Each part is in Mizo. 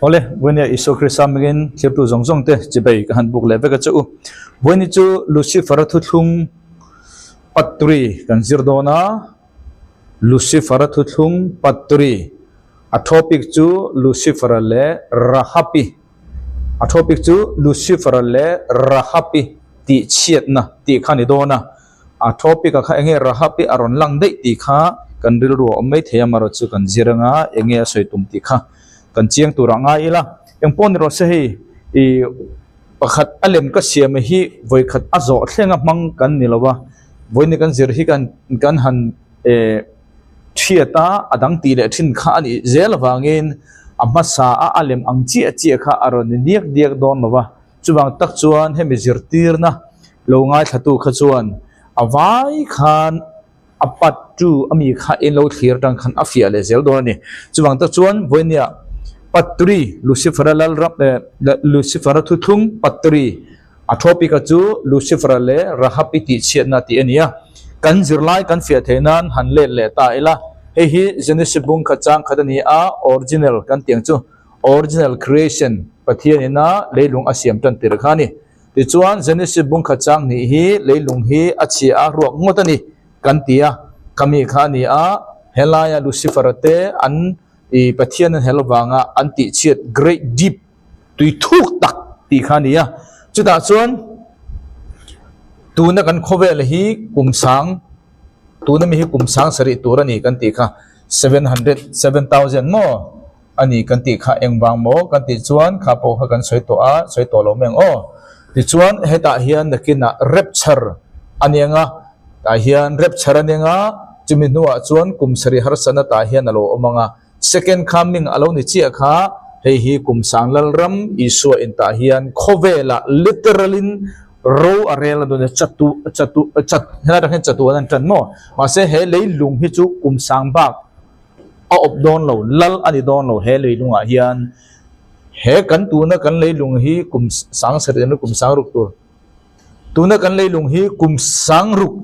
Awle, Vawinia Isua Krista hmingin thirtu zawng zawng te chibei ka han buk leh vek a che u. Vawiini chu Lucifer-a thuthlung Patri kan zir dawn a, Lucifer-a thuthlung Patri, a topic chu Lucifer-a leh Rahabi, a topic chu Lucifer-a leh Rahabi tih chhiatna tih kha a ni dawn a. A topic ah kha enge Rahab hi a rawn lang daih tih kha kan rilru a awm mai thei a, amaherawh chu kan zir anga enge a sawi tum tih kha kan chiang tur ah ngai ila. Engpawh ni rawh se hei ih pakhat a lem ka siam hi vawikhat a zawh thleng a hmang kan ni lo a, vawiin kan zir hi kan kan han eh thiat a, a dang tih leh thin kha a nih zel avangin a hmasa a a lem ang chiah chiah kha a rawn ni diak diak dawn lo a. Chuvang tak chuan hemi zirtirna lo ngaithlatu kha chuan a vai khan a pat tu a mi kha in lo thlir atang khan a fiah leh zel dawn a ni. Chuvang tak chuan vawinia Patri Lucifer-a lalram eh Lucifer-a thuthlung Patri a topic a chu Lucifer-a leh Rahab-i tihchhiatna tih a ni a. Kan zirlai kan fiah theih nan han let leh ta ila. Hei hi Genesis bung khat chang khat a ni a, original kan tih ang chu. Original Creation, Pathian ina leilung a siam tan tir kha a ni. Tichuan, Genesis bung khat chang hnih hi leilung hi a chhia a ruak ngawt a ni kan ti a, khami kha a ni a, helaia Lucifer-a te an i Pathian an hel avanga an tihchhiat Great Deep, tui thuk tak tih kha a ni a. Chutah chuan tuna kan khawvel hi kum sang, tuna mi hi kum sang sarih tur a ni kan tih kha, 700, 7000 maw? A ni kan tih kha engvang maw kan tih chuan kha pawh kha kan sawi tawh a, sawi tawh lo mai ang aw. Tichuan hetah hian nakinah rapture a ni ang a, tah hian rapture a ni ang a, chumi hnuah chuan kum sarih harsatna tah hian a lo awm ang a. Second coming a lo ni chiah kha hei hi kum sang Lalram Isua in tah hian khawvelah literal in ro a rel a dawn a, chatu chatu chat helai atang hian chatuan an tan maw? Mahse he leilung hi chu kum sang bak a awp dawn lo, lal a ni dawn lo he leilungah hian. He kan tuna kan leilung hi kum sang sarih emaw kum sang ruk tur. Tuna kan leilung hi kum sang ruk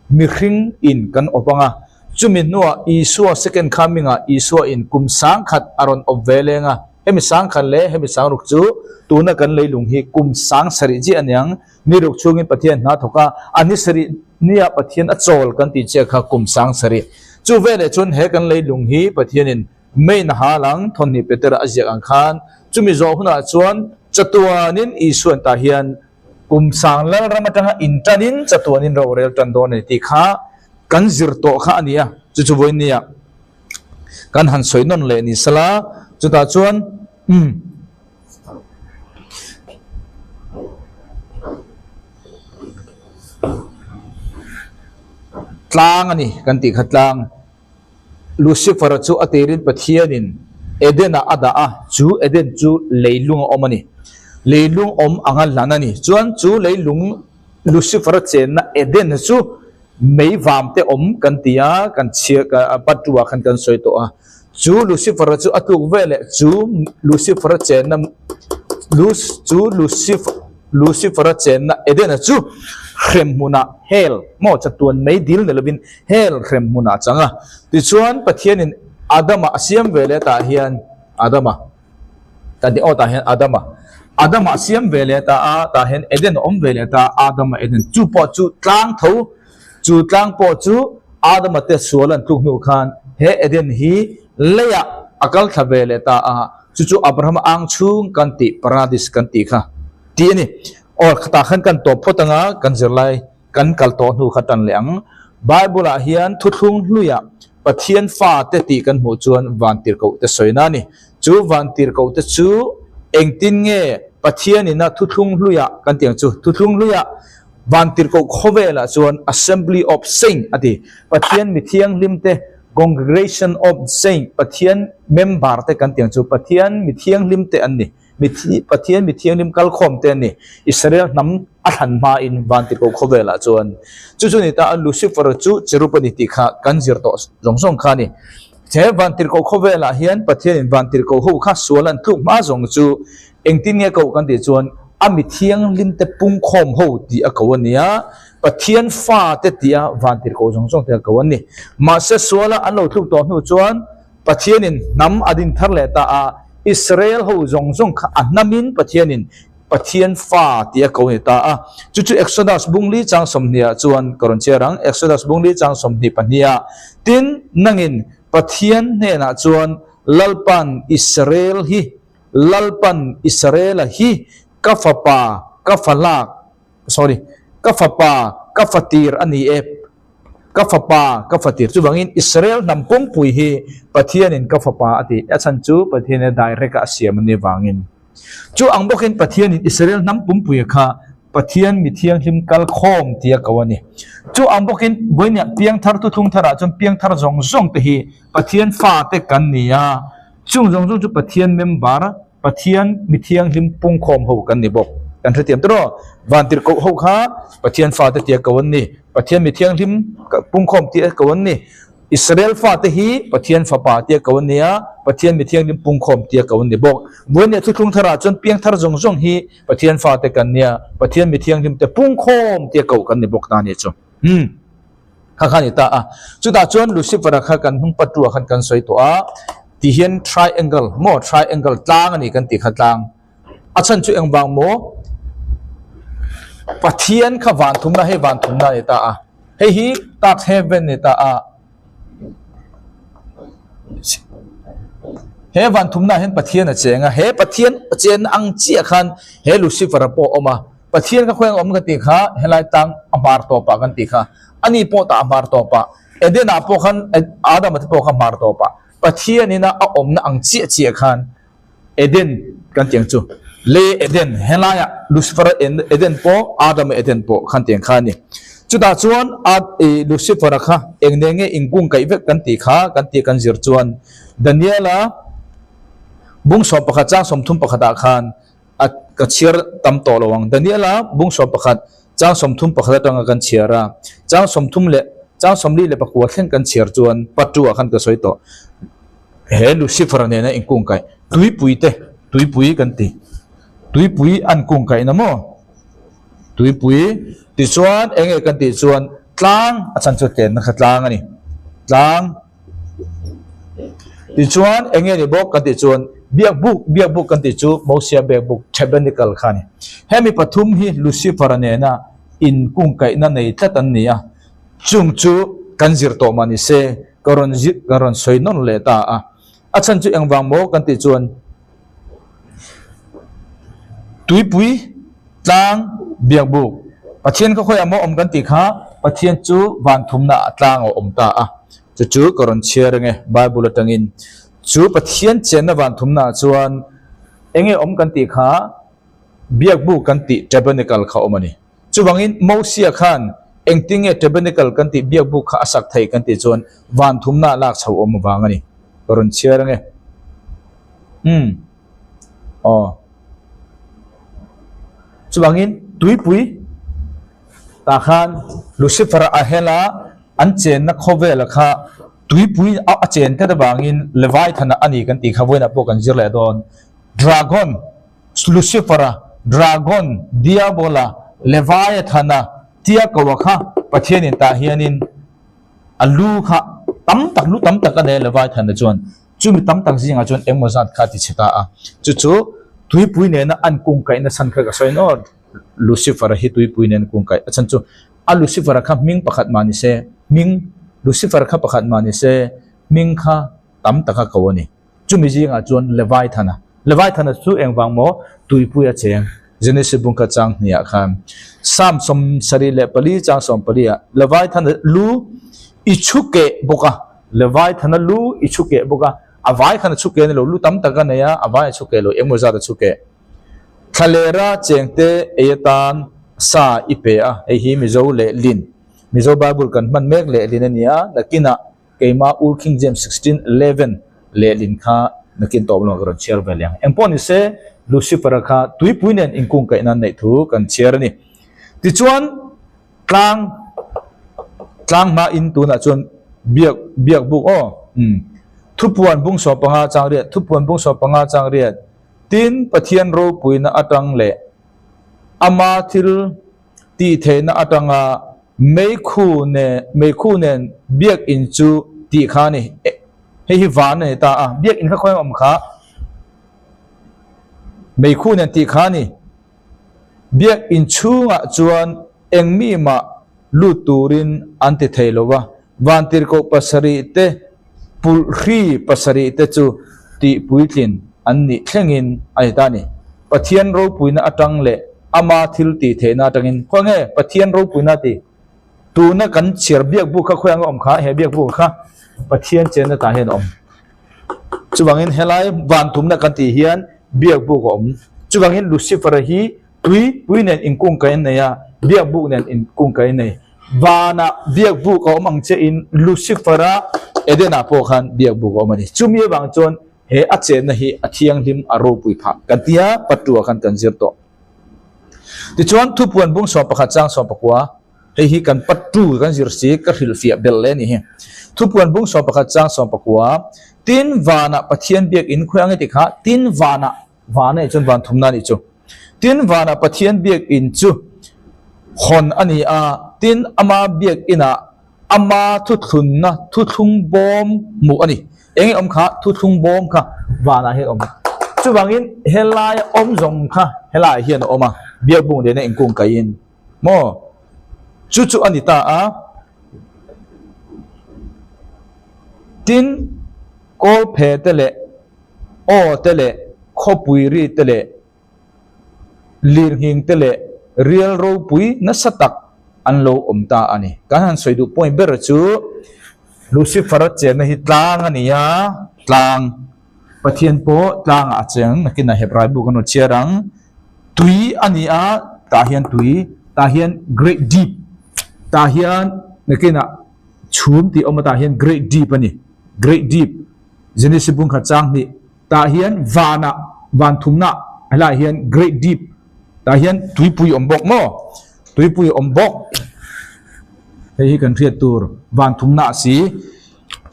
mihring in kan awp ang a, chumi hnuah Isua second coming ah Isua in kum sang khat a rawn awp ve leng a, hemi sang khat leh hemi sang ruk chu tuna kan leilung hi kum sang sarih chiah a niang. Ni ruk chungin Pathian hna thawk a, a ni sarih nia Pathian a chawl kan tih chiah kha kum sang sarih. Chu veleh chuan he kan leilung hi Pathianin main a hal ang, thawmhnih Petera a ziak ang khan chumi zawh hunah chuan chatuanin Isuan tah hian kum sang Lalram atanga intanin chatuanin rorel tan dawn a ni tih kha kan zir tawh kha a ni a, chu chu vawiin nia kan han sawi nawn leh ni sela chutah chuan umm. Tlang a ni kan tih kha tlang. Lucifer-a chu a tirin Pathianin Eden-ah a dah a, chu Eden chu leilung a awm a ni. Leilung awm anga lan a ni. Chuan chu leilung Lucifer-a chenna Eden chu mei vam te awm kan ti a, kan chhiar patruah khan kan sawi tawh a. Chu Lucifer-a chu a tluk veleh chu Lucifer-a chenna chu Lucifer-a chenna Eden-a chu hrem hmunah hell maw chatuan mei dil ni lovin hell hrem hmunah a chang a. Tichuan Pathianin Adama a siam veleh tah hian Adama kan tih aw tah hian Adama Adama a siam veleh ta a tah hian Eden a awm veleh ta a Adama Eden chu pawh chu tlang tho Chu tlang pawh chu Adama te sual an tluk hnu khan he Eden hi leiah a kal thla ve leh ta a, chu chu Abrahama ang chhung kan tih Paradis kan tih kha tih a ni. Aw tah khan kan tawp phawt anga kan zirlai kan kal tawh hnu kha tan leh ang. Bible ah hian thuthlung hluiah Pathian fate tih kan hmuh chuan vantirhkoh te sawina a ni. Chu vantirhkoh te chu engtin nge Pathianina thuthlung hluiah kan tih ang chu thuthlung hluiah Vantirhkoh khawvelah chuan Assembly of Saint a ti. Pathian mi thianghlim te, Congregation of Saint, Pathian member te kan tih ang chu Pathian mi thianghlim te an ni. Mi Pathian mi thianghlim kalkhawm te an ni. Israel hnam a thlan hmain Vantirhkoh khawvelah chuan. Chu chu ni ta a Lucifer chu cherub a ni tih kha kan zir tawh zawng zawng kha a ni. He Vantirhkoh khawvelah hian Pathianin Vantirhkoh ho kha sual an tluk hma zawng chu Engtin nge koh kan tih chuan a mi thianghlim te pungkhawm ho tih a ko a nia, Pathian fa te tih a vantirhkoh zawng zawng te a ko an ni. Mahse suala an lo tluk tawh hnu chuan Pathianin hnam a din thar leh ta a, Israel ho zawng zawng kha a hnamin Pathianin Pathian fa tih a ko ni ta a. Chu chu Exodus bungli chang sawmhnih ah chuan ka rawn chhiar ang, Exodus bungli chang 22 ah, Tin, nangin Pathian hnenah chuan Lalpan Israel hi, Lalpan Israela hi ka fapa, ka falak, sorry, ka fapa, ka fatir a ni e, ka fapa, ka fatir. Chuvangin Israel hnam pawngpui hi Pathianin ka fapa a ti. A chhan chu Pathianin a direct a a siam a nih vangin. Chu ang bawkin Pathianin Israel hnam pumpui kha Pathian mi thianghlim kal khawm tia ko a ni. Chu ang bawkin vawinia piangthar thuthlung tharah chuan piangthar zawng zawng te hi Pathian fate kan ni a, chung zawng zawng chu Pathian member, Pathian mi thianghlim pungkhawm ho kan ni bawk. Kan hrethiam tawh rawh. Vantirhkoh ho kha Pathian fate tia ko an ni. Pathian mi thianghlim pungkhawm tia ko an ni. Israel fate hi Pathian fapa tia ko an ni a, Pathian mi thianghlim pungkhawm tia ko an ni bawk. Vawinia thuthlung tharah chuan piangthar zawng zawng hi Pathian fate kan nia, Pathian mi thianghlim te pungkhawm tia ko kan ni bawk ta a nih chu. Umm. Kha kha a ni ta a. Chutah chuan Lucifer-a kha kan hnung patru-ah khan kan sawi tawh a, ti hian triangle maw triangle tlang a ni kan tih kha tlang. A chhan chu engvang maw? Pathian kha van thumna hei van thumna a ni ta a. Hei hi tak heaven a ni ta a. He van thumna ah hian Pathian a cheng a, he Pathian chenna ang chiah khan he Lucifer-a pawh a awm a. Pathian kha khawiang a awm kan tih kha helai tlang a hmar tawpah kan tih kha ani pawh tah a hmar tawpah Eden-ah pawh khan Adam-a te pawh kha hmar tawpah Pathianin a a awmna ang chiah chiah khan Eden kan tih ang chu le Eden helaiah Lucifer-a Eden pawh Adam-a Eden pawh khan tih ang kha a ni. Chutah chuan Lucifer-a kha eng nen nge inkungkaih vek kan tih kha kan tih kan zir chuan Daniel-a bung 11 chang 31 ah khan A ka chhiar tam tawh lo ang. Daniela bung 11 chang 31 atanga kan chhiar a, chang 30 leh chang 44 thleng kan chhiar chuan part two ah khan ka sawi tawh. He Lucifer nena inkungkaih tuipui te tuipui kan ti. Tuipui an kungkaihna maw? Tuipui tichuan eng nge kan tih chuan tlang a chhan chu tlenna kha tlang a ni. Tlang. Tichuan eng nge ni bawk kan tih chuan biakbuk biakbuk kan tih chu Mosia biakbuk tabernacle kha a ni. Hemi pathum hi Lucifer-a nena inkungkaihna nei tlat an ni a, chung chu kan zir tawh mah ni se ka rawn zir ka rawn sawi nawn leh ta a. A chhan chu engvang maw kan tih chuan Tuipui tlang biakbuk Pathian kha khawiah maw awm kan tih kha Pathian chu van thumna ah tlang a awm ta a, chu chu ka rawn chhiar ange Bible atangin chu Pathian chenna van thumna ah chuan enge awm kan tih kha biakbuk kan tih tabernacle kha awm a ni. Chuvangin Mosia khan engtinge tabernacle kan tih biakbuk kha a sak thei kan tih chuan van thumna ah lak chho awm avang a ni. Ka rawn chhiar ange. Umm. Aw. Chuvangin tuipui tah khan Lucifer a hel a, an chenna khawvela kha tuipui a chen tlat avangin Leviathan-a a ni kan tih kha vawiinah pawh kan zir leh dawn. Dragon, Lucifer-a, Dragon, Diabola, Leviathan-a tia koa kha Pathianin tah hianin a lu kha tam tak, lu tam tak a nei a Leviathan-a chuan. Chumi tam tak zingah chuan engmaw zat kha a ti chhe ta a, chu chu tuipui nena an kungkaihna chhan kha ka sawi nawr, Lucifer-a hi tuipui nen kungkaih a chhan chu a Lucifer-a kha hming pakhat mah ni se, hming Lucifer kha pakhat mah ni se, hming kha tam taka ko a ni. Chumi zingah chuan Leviathan-a, Leviathan-a chu engvang maw tuipui a cheng, Genesis bungkhat chang hniah khan Psalm 74 chang 14 ah Leviathan-a lu i chhu keh bawk a, Leviathan-a lu i chhu keh bawk a, a vai khan a chhu keh a ni lo, lu tam tak a nei a, a vai a chhu keh lo, engmaw zat a chhu keh. Thlalera chengte ei atan sa i pe a, hei hi Mizo lehlin, Mizo Bible kan hman mek lehlin a ni a, nakinah Keimah Old King James 16:11 lehlin kha nakin tawp lamah ka rawn chhiar ve leh ang. Engpawh ni se, Lucifer-a kha tuipui nen inkungkaihna an neih thu kan chhiar a ni. Tichuan, tlang tlang hmain tunah chuan biak biak buk aw umm thupuan bung 15 chang riat thupuan bung 15 chang riat tin Pathian ropuina atang leh ama thil tih theihna atanga meikhu nen meikhu nen biakinn chu tih kha a ni. Hei hi van a ni ta a, biakinn kha khawi awm kha? Meikhu nen tih kha a ni. Biak inchhungah chuan eng mi mah lut turin an ti thei lo va, vantirhkoh pasarih te, pulhri pasarih te chu tih puitlin an nih thlengin a ni ta a ni. Pathian ropuina atang leh ama thil tih theihna atangin khawnge Pathian ropuina tih Tuna kan chhiar biakbuk kha khawiah nge awm kha? He biakbuk kha Pathian chenna tah hian a awm. Chuvangin helai van thumna kan tih hian biakbuk a awm. Chuvangin Lucifer-a hi tui pui nen inkungkaih an nei a, biakbuk nen inkungkaih an nei. Vanah biakbuk a awm ang chiahin Lucifer-a Eden-ah pawh khan biakbuk a awm a ni. Chumi avang chuan he a chenna hi a thianghlim a ropui phah kan tia Patua khan kan zir tawh. Tichuan thupuan bung 11 chang 19 hei hi kan pattu kan zir si ka hrilhfiah belh leh a ni hi. Thupuan bung 11 chang 19 tin vanah Pathian biakinn khawi ang i ti kha tin vanah van a nih chuan van thumna a nih chu. Tin vanah Pathian biakinn chu hawn a ni a, tin ama biakinah Ama thuthlunna thuthlung bawm hmuh a ni. Eng nge awm kha? Thuthlung bawm kha vanah hian a awm. Chuvangin helaia awm zawng kha helaiah hian a awm a, biakbung nena inkung kaihin maw? Chu chu a ni ta a. Tin, kawlphe te leh aw te leh khawpui ri te leh Lirnghing te leh rial ropui nasa tak an lo awm ta a ni. Kan han sawi duh point ber chu Lucifer-a chenna hi tlang a ni a, tlang. Pathian pawh tlangah a cheng, nakinah Hebrai bu kan rawn chhiar ang. Tui a ni a, tah hian tui, tah hian great deep, tah hian nakinah chhum tih awm a, tah hian great deep a ni, great deep. Genesis bungkhat chang hnih. Tah hian vanah, van thumna helaiah hian Great Deep tah hian tuipui awm bawk maw? Tuipui awm bawk. Hei hi kan hriat tur van thumna a si.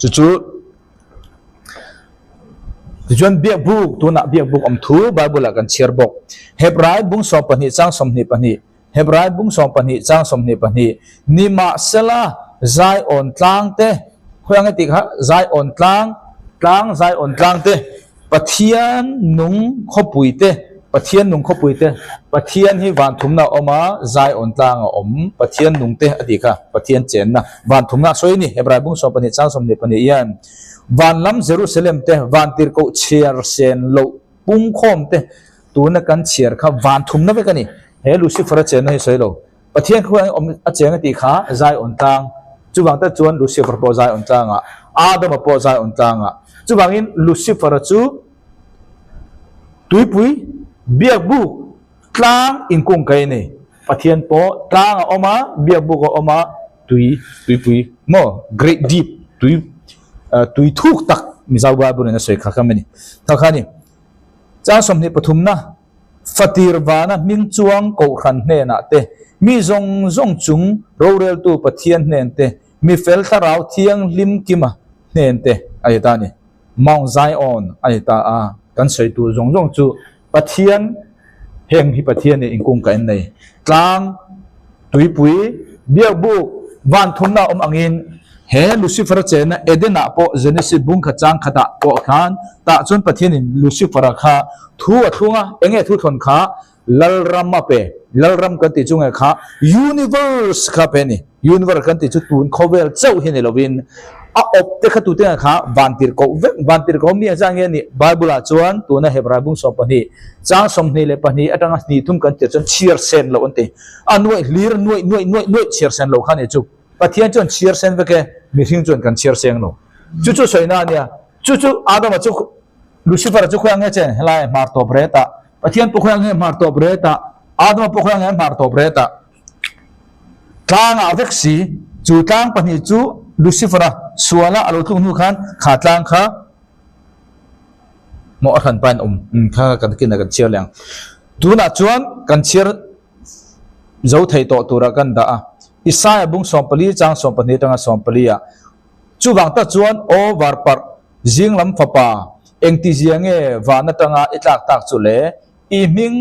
Chu chu tichuan biakbuk tunah biakbuk awm thu Bible ah kan chhiar bawk. Hebrai bung 12 chang 22 Hebrai bung 12 chang 22 Nimahsela Zion tlang te khawi ang e tih kha Zion tlang tlang Zion tlang te Pathian nung khawpui te Pathian nung khawpui te Pathian hi van thumna a awm a Zion tlang a awm Pathian nung te a tih kha Pathian chenna van thumna a sawi a ni Hebrai bung 12 chang 22 hian van lam Jerusalem te van tirhkoh chhiar sen loh Pungkhawm te tuna kan chhiar kha van thumna vek a ni. He Lucifer-a chenna hi sawi lo. Pathian khuai awm a cheng a tih kha Zion tlang. Chuvang tak chuan Lucifer pawh Zion tlangah, Adama pawh Zion tlangah. Chuvangin Lucifer-a chu tuipui biakbuk tlang inkungkaih a ni. Pathian pawh tlang a awm a, biakbuk a awm a, tui, tuipui maw, great deep, tui, tui thuk tak Mizo Bible in a sawi kha kha a ni. Kha kha a ni. Chang 23 na, Fatir vana hming chuang Kohhran hnenah te, mi zawng zawng chung roreltu Pathian hnen te, mi fel thlarau thianghlim kima hnen te a ni ta a ni. Mount Zion a ni ta a, kan sawi tur zawng zawng chu Pathian, heng hi Pathian nih inkung ka en nei. Tlang, tuipui, biakbuk, van thumna awm angin he Lucifer-a chenna Eden-ah pawh Genesis bung khat chang khatah pawh khan tah chuan Pathianin Lucifer-a kha thu a thlung a, enge thu thlawn kha Lalram a pe, Lalram kan tih chu nge kha Universe kha pe a ni. Universe kan tih chu tun khawvel chauh hi ni lovin a awp te kha tute nge kha vantir koh vek, vantir koh mi ang zan nge ni Bible ah chuan tuna Hebrai bung 12 chang 22 atanga hnih thum kan tir chuan chhiar sen loh an ti. A nuaih hlir nuaih nuaih nuaih nuaih chhiar sen loh kha ni chu. Pathian chuan chhiar sen vek e, mihring chuan kan chhiar seng lo. Chu chu sawina a nia. Chu chu Adama chu Lucifer-a chu khawiah nge chen? Helai hmar tawp ret ah. Pathian pawh khawiah nge hmar tawp ret ah? Adama pawh khawiah nge hmar tawp ret ah? Tlangah vek si, chu tlang pahnih chu Lucifer-a suala a lo tluk hnu khan kha tlang kha maw a hran pain awm kha kan kinah kan chhiar leh ang. Tunah chuan kan chhiar zo thei tawh turah kan dah a. Isaia bung 14 chang 12 atanga 14 ah Chuvang tak chuan aw varparh zing lam fapa, engtizia nge van atanga i tlak tak chu le? I hming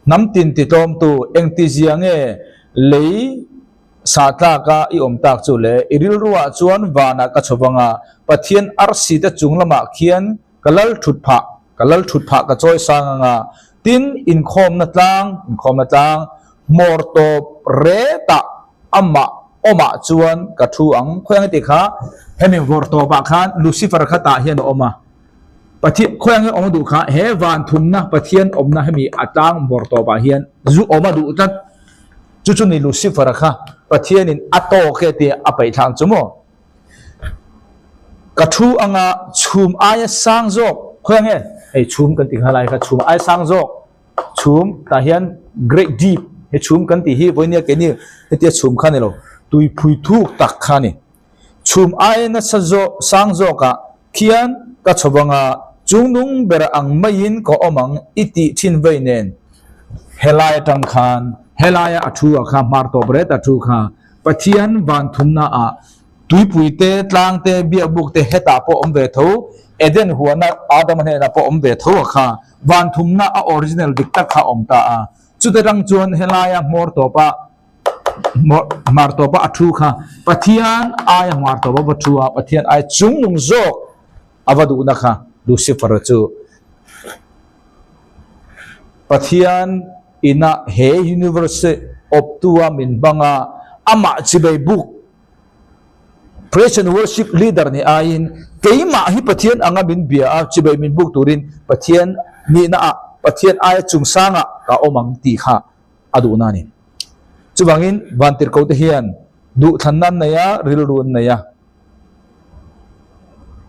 hnam tin ti tlawmtu, engtizia nge lei sah tlaka i awm tak chu le? I rilruah chuan vanah ka chho vang a, Pathian arsi te chung lamah khian ka lal thut phah. Ka lal thut phah ka chawi sang ang a, tin inkhawmna tlang, inkhawmna tlang, hmawr tawp retah amah awmah chuan ka thu ang. Khawi ang i tih kha, hemi vawr tawpah khan Lucifer kha tah hian a awm a. Pathian, khawi ang i awm a duh kha, he van thumna Pathian awmna hemi a tlang vawr tawpah hian zu awm a duh tlat. Chu chu ni Lucifer-a kha Pathianin a tawk e tia a paih thlang chu maw? Ka thu anga chhum aia sang zawk, khawi ang e? Hei chhum kan tih kha lai kha chhum aia sang zawk, chhum tah hian great deep he chhum kan tih hi vawinia keini hetia chhum kha ni lo, tuiphui thuk tak kha a ni. Chhum aia nasa zawk sang zawkah khian ka chho anga chungnung ber ang maiin ka awm ang i tih thin vei nen helai atang khan helaia a thu ah kha hmar tawp ret a thu kha Pathian van thumna ah tuipui te tlang te biakbuk te hetah pawh awm ve tho Eden huana Adama hnenah pawh awm ve tho a kha van thumna a original dik tak kha awm ta a chute tang chuan helaia hmawr tawpa Hmar tawpa a thu kha Pathian aia hmar tawpa va thu a, Pathian aia chungnung zawk a va duhna kha Lucifer-a chu Pathian ina he universe awptua min hmang a, amah chibai buk Praise and worship leader ni aiin keimah hi Pathian anga min bia a, chibai min buk turin Pathian nihna ah Pathian aia chungsangah ka awm ang tih kha a duhna a ni. Chuvangin vantirhkote hian duhthlanna an nei a, rilru an nei a,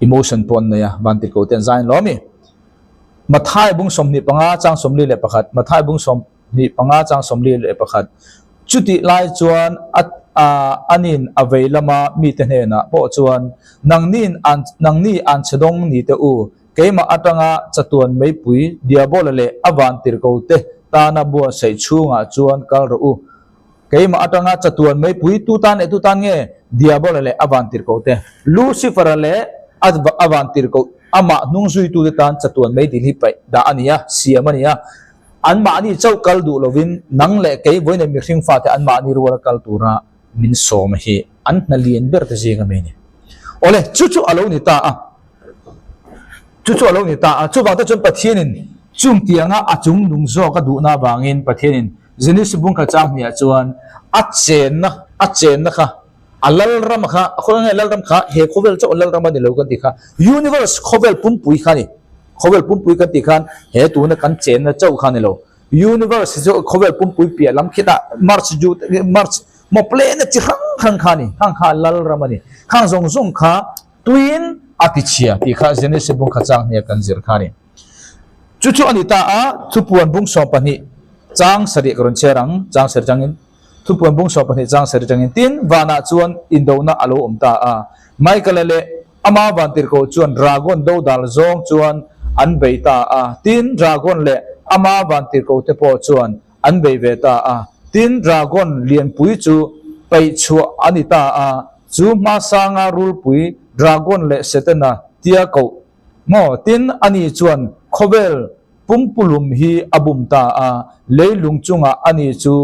emotion pawh an nei a, vantirhkote an zain lo a mi. Mathai bung 25 chang 41, Mathai bung 25 chang 41, Chutih lai chuan a anin a vei lama mite hnenah pawh chuan, Nangnin an nangni an chhe dawng ni teh u, Keimah atanga chatuan meipui Diabola leh a vantirhkote tana buatsaih chhungah chuan kal rawh u. Keimah atanga chatuan meipui tu tan leh tu tan nge Diabola leh a vantirhkote, Lucifer-a leh a vantirhkoh amah hnungzuitute tan chatuan meidil hi paih dah a ni a, siam a ni a. Anmahni chauh kal duh lovin nang leh kei vawiin mihring fate anmahni ruala kal tura min sawm hi an hna lian ber te zing a mi a ni. Awle, chu chu a lo ni ta a. Chu chu a lo ni ta a. Chuvang te chuan Pathianin chung tianga a chung nung zawk a duhna avangin Pathianin Genesis bung kha chang hniah chuan a chenna, a chenna kha, a lalram kha, a khaw nge lalram kha he khawvel chauh lalram a ni lo kan tih kha, universe khawvel pumpui kha a ni. Khawvel pumpui kan tih khan he tuna kan chenna chauh kha a ni lo. Universe hi chu khawvel pumpui piah lam khitah Mars ju Mars maw planet chi hrang hrang kha a ni. Khang kha lalram a ni. Khang zawng zawng kha tuiin a ti chhia tih kha Genesis bung kha chang hnia kan zir kha a ni. Chu chu a ni ta a, thupuan bung 12 chang sarih ka rawn chhiar ang, chang sarih changin thupuan bung 12 chang sarih changin tin vanah chuan indona a lo awm ta a. Michael-a leh Ama vantirhkoh chuan dragon dodal zawng chuan an bei ta a, tin dragon leh ama vantirhkohte pawh chuan an bei ve ta a. Tin dragon lianpui chu peih chhuah a ni ta a, chu hmasanga rulpui dragon leh Setana tia koh maw? Tin ani chuan khawvel Pumpulum hi a bum ta a, leilung chungah ani chu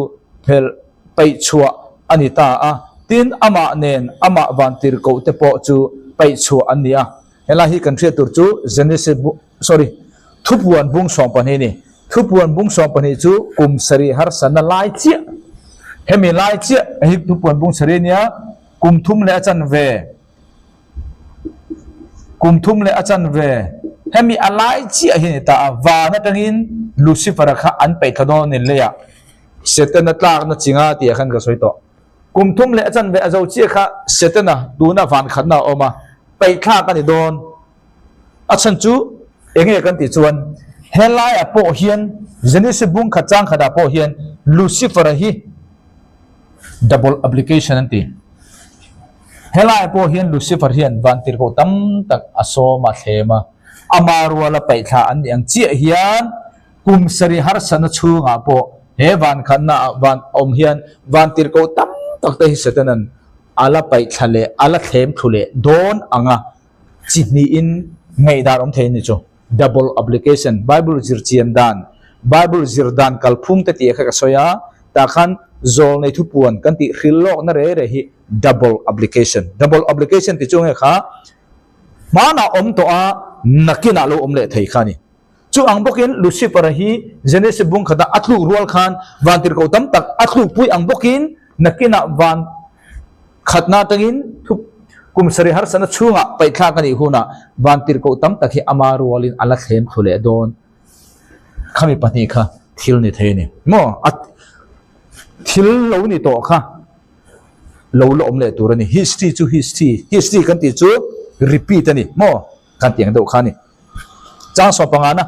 phelh paih chhuah a ni ta a, tin amah nen amah vantirhkoh te pawh chu paih chhuah an ni a. Helai hi kan hriat tur chu Genesis bu, sorry, Thupuan bung 12 a ni. Thupuan bung 12 chu kum sarih harsatna lai chiah, hemi lai chiah hi Thupuan bung sarih a nia, kum thum leh a chanve, Kum thum leh a chanve hemi a lai chiah hi a ni ta a, van atangin Lucifer-a kha an peih thla dawn a ni leiah Setana tlakna chinga tih ah khan ka sawi tawh. Kum thum leh a chanve a zo chiah kha Setana tuna van khatna a awm a, peih thlak a ni dawn. A chhan chu enge kan tih chuan helaiah pawh hian Genesis bung khat chang khatah pawh hian Lucifer-a hi double application an ti. Helai pawh hian Lucifer hian vantirhkoh tam tak a sawm a thlem a, ama ruala paihthla an nih ang chiah hian kum sarih harsatna chhungah pawh he vankhatna ah van awm hian vantirhkoh tam tak te hi Satanan a la paihthla leh a la thlem thlu leh dawn anga chi hnihin ngaihdan awm thei a ni chu. Double application, Bible zir chian dan, Bible zir dan kalphung te tih kha ka sawi a, tah khan zawlnei thupuan kan tih hril lawkna rei rei hi double application. Double application tih chu nge kha hmanah awm tawh a, nakinah lo awm leh thei kha a ni. Chu ang bawkin Lucifer-a hi Genesis bung khata a tluk rual khan vantirhkoh tam tak a tlukpui ang bawkin nakinah van khatna atangin thu kum sarih harsatna chhungah paihthlak a nih hunah vantirhkoh tam tak hi ama rualin a la thlem thlu leh dawn. Khami pahnih kha thil ni thei a ni maw? A thil lo ni tawh kha lo la awm leh tur a ni. History chu history, history kan tih chu repeat a ni maw? Kan tih ang deuh kha a ni. Chang sawm pangana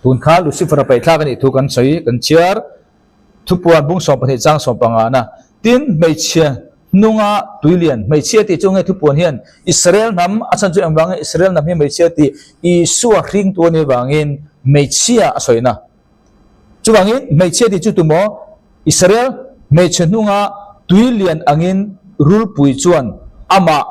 tun kha Lucifer-a paihthlak a nih thu kan sawi kan chhiar. Thupuan bung 12 chang 15 na. Tin, hmeichhia hnunga tuilian hmeichhia tih chu nge thupuan hian Israel hnam a chhan chu engvang nge Israel hnam hi hmeichhia tih Isua hringtu a nih vangin hmeichhia a sawina. Chuvangin hmeichhia tih chu tumaw Israel hmeichhe hnunga tuilian angin rulpui chuan amah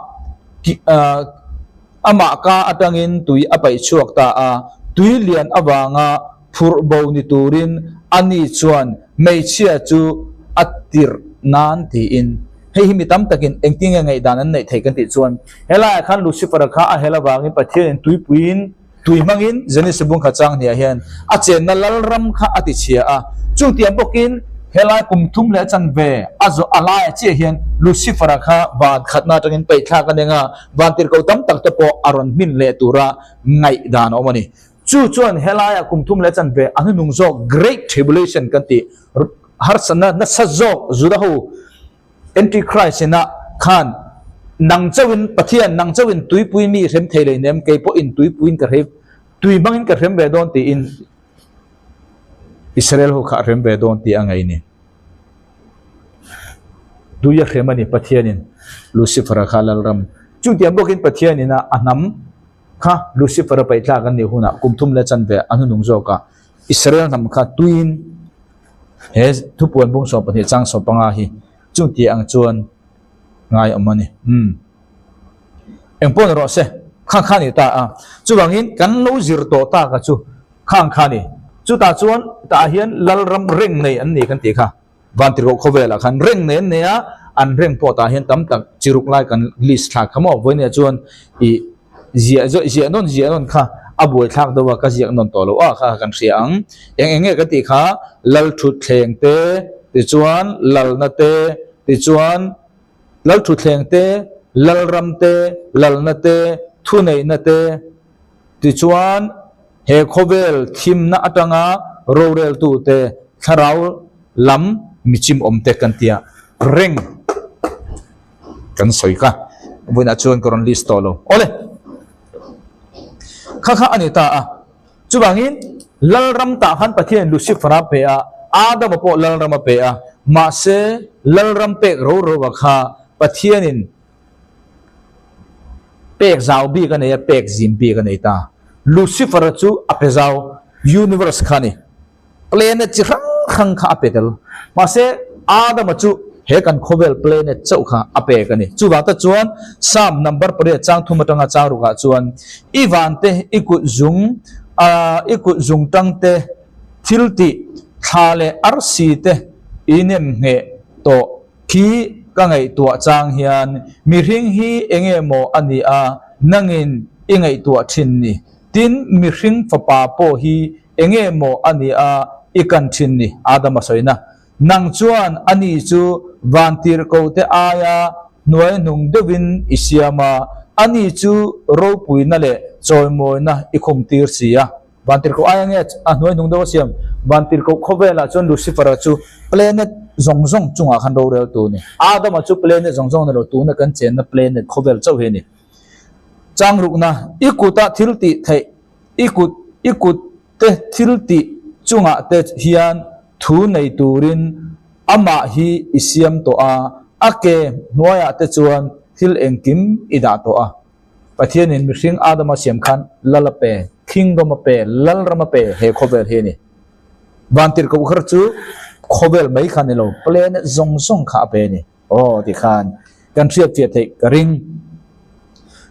amah ka atangin tui a paih chhuak ta a, tuilian avanga phurh bo ni turin ani chuan hmeichhia chu a tirh nan tiin. Hei hi mi tam takin engtin nge ngaihdan an neih theih kan tih chuan helaiah khan Lucifer-a kha a hel avangin Pathianin tuipuiin tui hmangin Genesis bung kha chang hniah hian a chenna lalram kha a tichhia a. Chutiang bawkin helai kum thum leh chanve a zawh a laiah chiah hian Lucifer-a kha van khatna atangin paihthlak a neng a, vantirhkoh tam tak te pawh a rawn hmin leh tura ngaihdan a awm a ni. Chu chuan helaiah kum thum leh chanve a hnunung zawk Great Tribulation kan tih harsatna nasa zawk Juda ho Antichrist ina khan nang chauhin Pathian nang chauhin tuipui mi hrem thei lei nem kei pawhin tuipuiin ka hrem tui hmangin ka hrem ve dawn tiin Israel ho kha a hrem ve dawn tih a ngaih ni. Tui a hrem a ni Pathianin Lucifer-a kha lalram. Chutiang bawkin Pathianin a a hnam kha Lucifer-a paihthlak an nih hunah kum thum leh chanve a hnunung zawkah Israel hnam kha tuiin he thupuan bung 12 chang 15 hi chung tih ang chuan ngai awm a ni. Umm. Eng pawh ni rawh se, khang kha ni ta a. Chuvangin kan lo zir tawh tak a chu khang kha ni. Chutah chuan tah hian lalram reng nei an ni kan tih kha. Vantirhkoh khawvelah khan reng nei an nei a, an reng pawh tah hian tam tak chiruk lai kan list thlak kha maw? Vawinia chuan ih ziah zawih ziah nawn ziah nawn kha a buai thlak deuh a, ka ziak nawn tawh lo a kha kan hria ang. Eng eng nge kan tih kha Lalthutthleng te, tichuan Lalna te, tichuan Lalthutthleng te, Lalram te, Lalna te, Thuneihna te, Tichuan, he khawvel thimna atanga roreltute thlarau lam michim awmte kan tia reng kan sawi kha. Vawiinah chuan ka rawn list tawh lo. Awle! Kha kha a ni ta a. Chuvangin, Lalram tah khan Pathianin Lucifer-a pe a, Adama pawh Lalram a pe a. Mahse, Lalram pek ro rova kha Pathianin Pek zau bik a nei a, pek zim bik a nei ta. Lucifer-a chu a pe zau, universe kha a ni. Planet chi hrang hrang kha a pe tel. Mahse, Adama chu he kan khawvel planet chauh kha a pek a ni. Chuvang tak chuan Psalm number pariat chang thum atanga chang rukah chuan, I vante i kut zung, i kut zung tangte thil tih thla leh arsi te i nem ngheh tawh Khi ka ngaihtuah chang hian mihring hi enge maw a nih a, nangin i ngaihtuah thin ni? Tin, mihring fapa pawh hi enge maw a nih a, i kan thin ni? Adama sawina. Nang chuan ani chu vantirhkote aia hnuaihnung deuhin i siam a, ani chu ropuina leh chawimawina i khumtir si a. Vantirhkoh aia nge a hnuai hnung deuh a siam? Vantirhkoh khawvelah chuan Lucifer-a chu planet zawng zawng chungah khan roreltu a ni. Adama chu planet zawng zawng a ni lo, tuna kan chenna planet khawvel chauh hi a ni. Changrukna, I kuta thil tih theih, i kut, i kut te thil tih chungah te hian thu nei turin amah hi i siam tawh a, a ke hnuaiah te chuan thil engkim i dah tawh a. Pathianin mihring Adama siam khan lal a pe, kingdom a pe, lalram a pe he khawvel hi a ni. Vantirhkoh kher chu khawvel mai kha a ni lo, planet zawng zawng kha a pe a ni. Aw ti khan kan hriat fiah theih ka ring.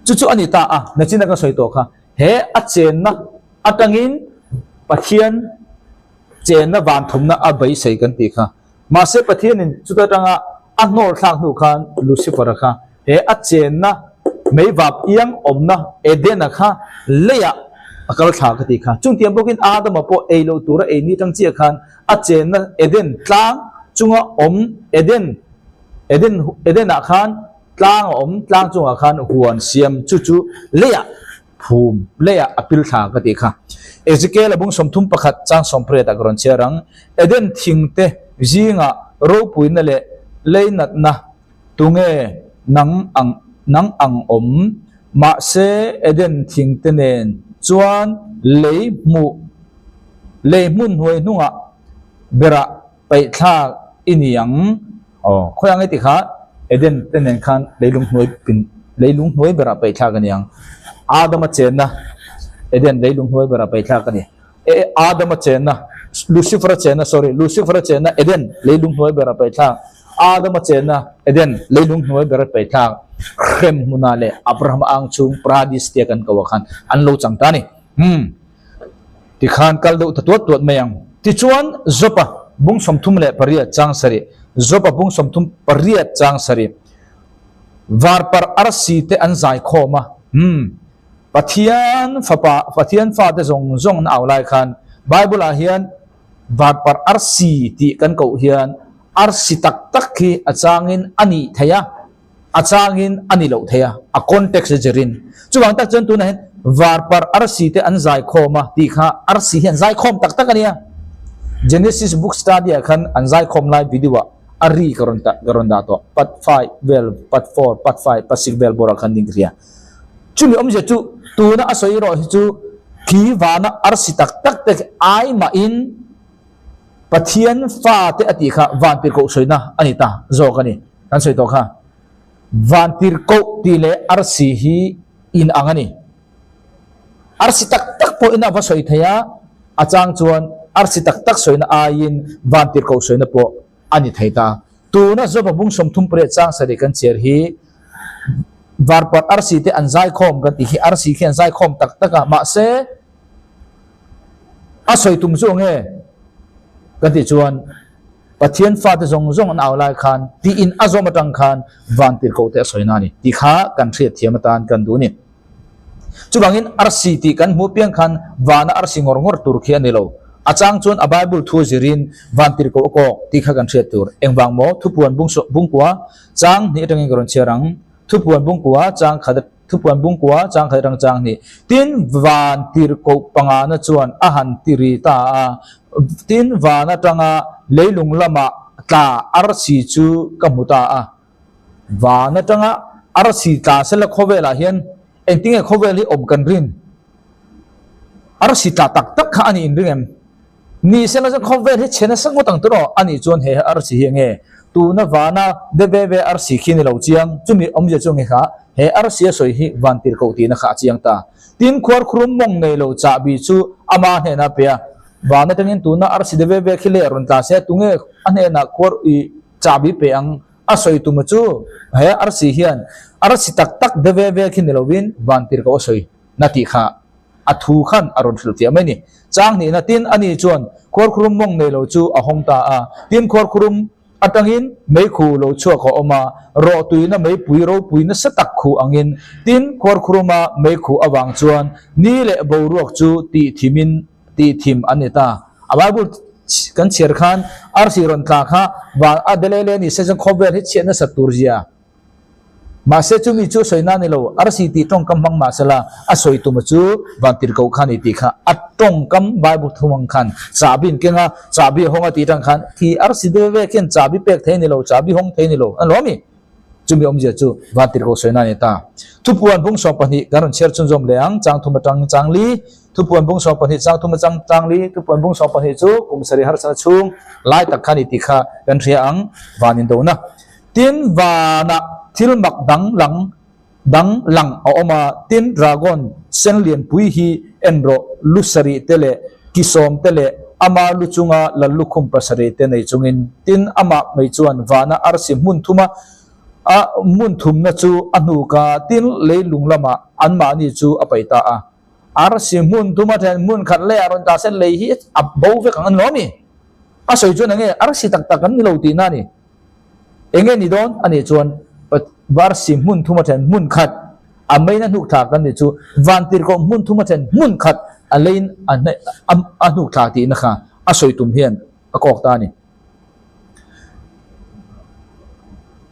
Chu chu a ni ta a, nachina ka sawi tawh kha, he a chenna atangin Pathian chenna vanthumna a beisei kan tih kha. Mahse Pathianin chuta atanga a hnawr thlak hnu khan Lucifer-a kha he a chenna meivap iang awmna Eden-a kha leiah A kal thla ka tih kha. Chungtiang bawkin Adama pawh ei loh tura ei ni tang chiah khan a chenna Eden tlang chunga awm Eden Eden Eden-ah khan tlang a awm, tlang chungah khan huan siam chu chu leiah phum leiah a pil thla ka tih kha. Ezekiel-a bung 31 chang 18 ah ka rawn chhiar ang. Eden thingte zingah ropuina leh leinatna Tunge nang ang nang ang awm? Mahse Eden thingte nen chuan lei hmuh lei hmun hnuai hnungah berah paihthlak i ni ang. Aw, khawi ang i ti kha Eden te nen khan leilung hnuai pin leilung hnuai berah paihthlak a ni ang. Adama chenna Eden leilung hnuai berah paihthlak a ni. E Adama chenna, Lucifer-a chenna, sorry, Lucifer-a chenna Eden leilung hnuai ber a paihthlak, Adama chenna Eden leilung hnuai ber a paihthlak, hrem hmunah leh Abrahama ang chhung Paradis tia kan ko ah khan an lo chang ta a ni. Hmm. Tikhan kal deuh ta tuat tuat mai ang. Tichuan, Job-a bung 38 chang sarih, Job-a bung 38 chang sarih, Varparh arsi te an zai khawm a. Hmm. Pathian fapa, Pathian fate zawng zawng an au lai khan Bible ah hian varparh arsi tih kan koh hian arsi tak tak hi a changin a nih thei a, a changin a ni loh thei a, a context a zirin. Chuvang tak chuan tunah hian varparh arsi te an zaikhawm a tih kha arsi hi an zaikhawm tak tak a nia. Genesis book study ah khan an zaikhawm lai video ah a ri ka rawn ka rawn dah tawh, part five vel, part four, part five, part six vel bawrah khan ding ka hria. Chumi awmzia chu tuna a sawi erawh hi chu khi vana arsi tak tak te ai mahin Pathian fate a tih kha vantirhkoh sawina a ni ta zawk a ni. Kan sawi tawh kha vantirhkoh tih leh arsi hi inang a ni. Arsi tak tak pawhin a va sawi thei a, a chang chuan arsi tak tak sawina aiin vantirhkoh sawina pawh a ni thei ta. Tuna Joba bung 38 chang sarih kan chhiar hi varparh arsi te an zaikhawm kan tih hi arsi khi an zaikhawm tak tak a, mahse a sawi tum chu nge kan tih chuan Pathian fate zawng zawng an au lai khan tiin a zawm atang khan vantirhkoh te a sawi na a ni tih kha kan hriatthiam atan kan duh a ni. Chuvangin arsi tih kan hmuh piang khan vana arsi ngawr ngawr tur khi a ni lo. A chang chuan a Bible thu zirin van tirhkoh a kawk tih kha kan hriat tur. Engvang maw? Thupuan bungkua chang hnih atangin ka rawn chhiar ang. Thupuan bungkua chang khat Thupuan bungkua chang khat atang chang hnih. Tin, van tirhkoh pangana chuan a han ti ri ta a. Tin, van atanga leilung lamah tla arsi chu ka hmu ta a. Van atanga arsi tla sela khawvelah hian engtinge khawvel hi awm kan rin? Arsi tla tak tak kha a nih inring em? Ni sela chuan khawvel hi chhe nasa ngawt ang tawh a nih chuan he arsi hi enge? Tuna vana de ve ve arsi khi ni lo chiang, chumi awmzia chu nge kha he arsi a sawi hi van tirhkoh tihna kha a chiang ta. Tin, khuarkhurum mawng nei lo chahbi chu ama hnenah a pe a, van atangin tuna arsi de ve ve khi leh rawn tla se tunge a hnenah khuar i Chahbi pe ang a sawi tuma chu he arsi hian arsi tak tak de ve ve khi ni lovin vantirhkoh a sawi na tih kha a thu khan a rawn hrilh fiah mai ni. Chang hnihna tin ani chuan khuarkhurum mawng nei lo chu a hawng ta a, tin khuarkhurum atangin meikhu lo chhuak a awm a, rawhtuina meipui ropui nasa tak khu angin tin khuarkhuruma meikhu avang chuan ni leh boruak chu tihthimin tih thim an ni ta. A Bible kan chhiar khan arsi rawn tla kha van a delele ni se chuan khawvel hi chhiat nasat tur zia. Mahse chumi chu sawi na ni lo, arsi tih tawngkam hmang mahsela a sawi tuma chu van tirhkoh kha ni tih kha a tawngkam Bible thumang khan chahbi an keng a, chahbi a hawng a tih tang khan khi arsi deuh ve khian chahbi pek thei ni lo, chahbi hawng thei ni lo an lo ami? Chumi awmzia chu vantirhkoh sawina a ni ta. Thupuan bung 12 kan rawn chhiar chhunzawm leh ang, chang thum atang chang li. Thupuan bung 12 chang thum atang chang li. Thupuan bung 12 chu kum sarih harsana chhung lai tak kha a ni tih kha kan hria ang, van indona. Tin, vanah thil mak dang lang dang lang a awm a, tin, dragon sen lianpui hi en rawh, lu sarih te leh ki sawm te leh ama lu chunga lal lukhum pasarih te nei chungin, tin, amah mai chuan vana arsi hmun thuma a hmun thumna chu a hnuk a, tin, leilung lamah anmahni chu a paih ta a. Arsi hmun thuma then hmun khat leiah rawn ta se lei hi a bo vek ang a ni lo ami? A sawi chuan enge arsi tak tak an ni lo tihna a ni. Enge ni dawn? A nih chuan Varsi hmun thuma then hmun khat. A meiin a hnuk thla kan nih chu vantirhkoh hmun thum a then hmun khat a leiin a hnuk thla tihna kha a sawi tum hian a kawk ta a ni.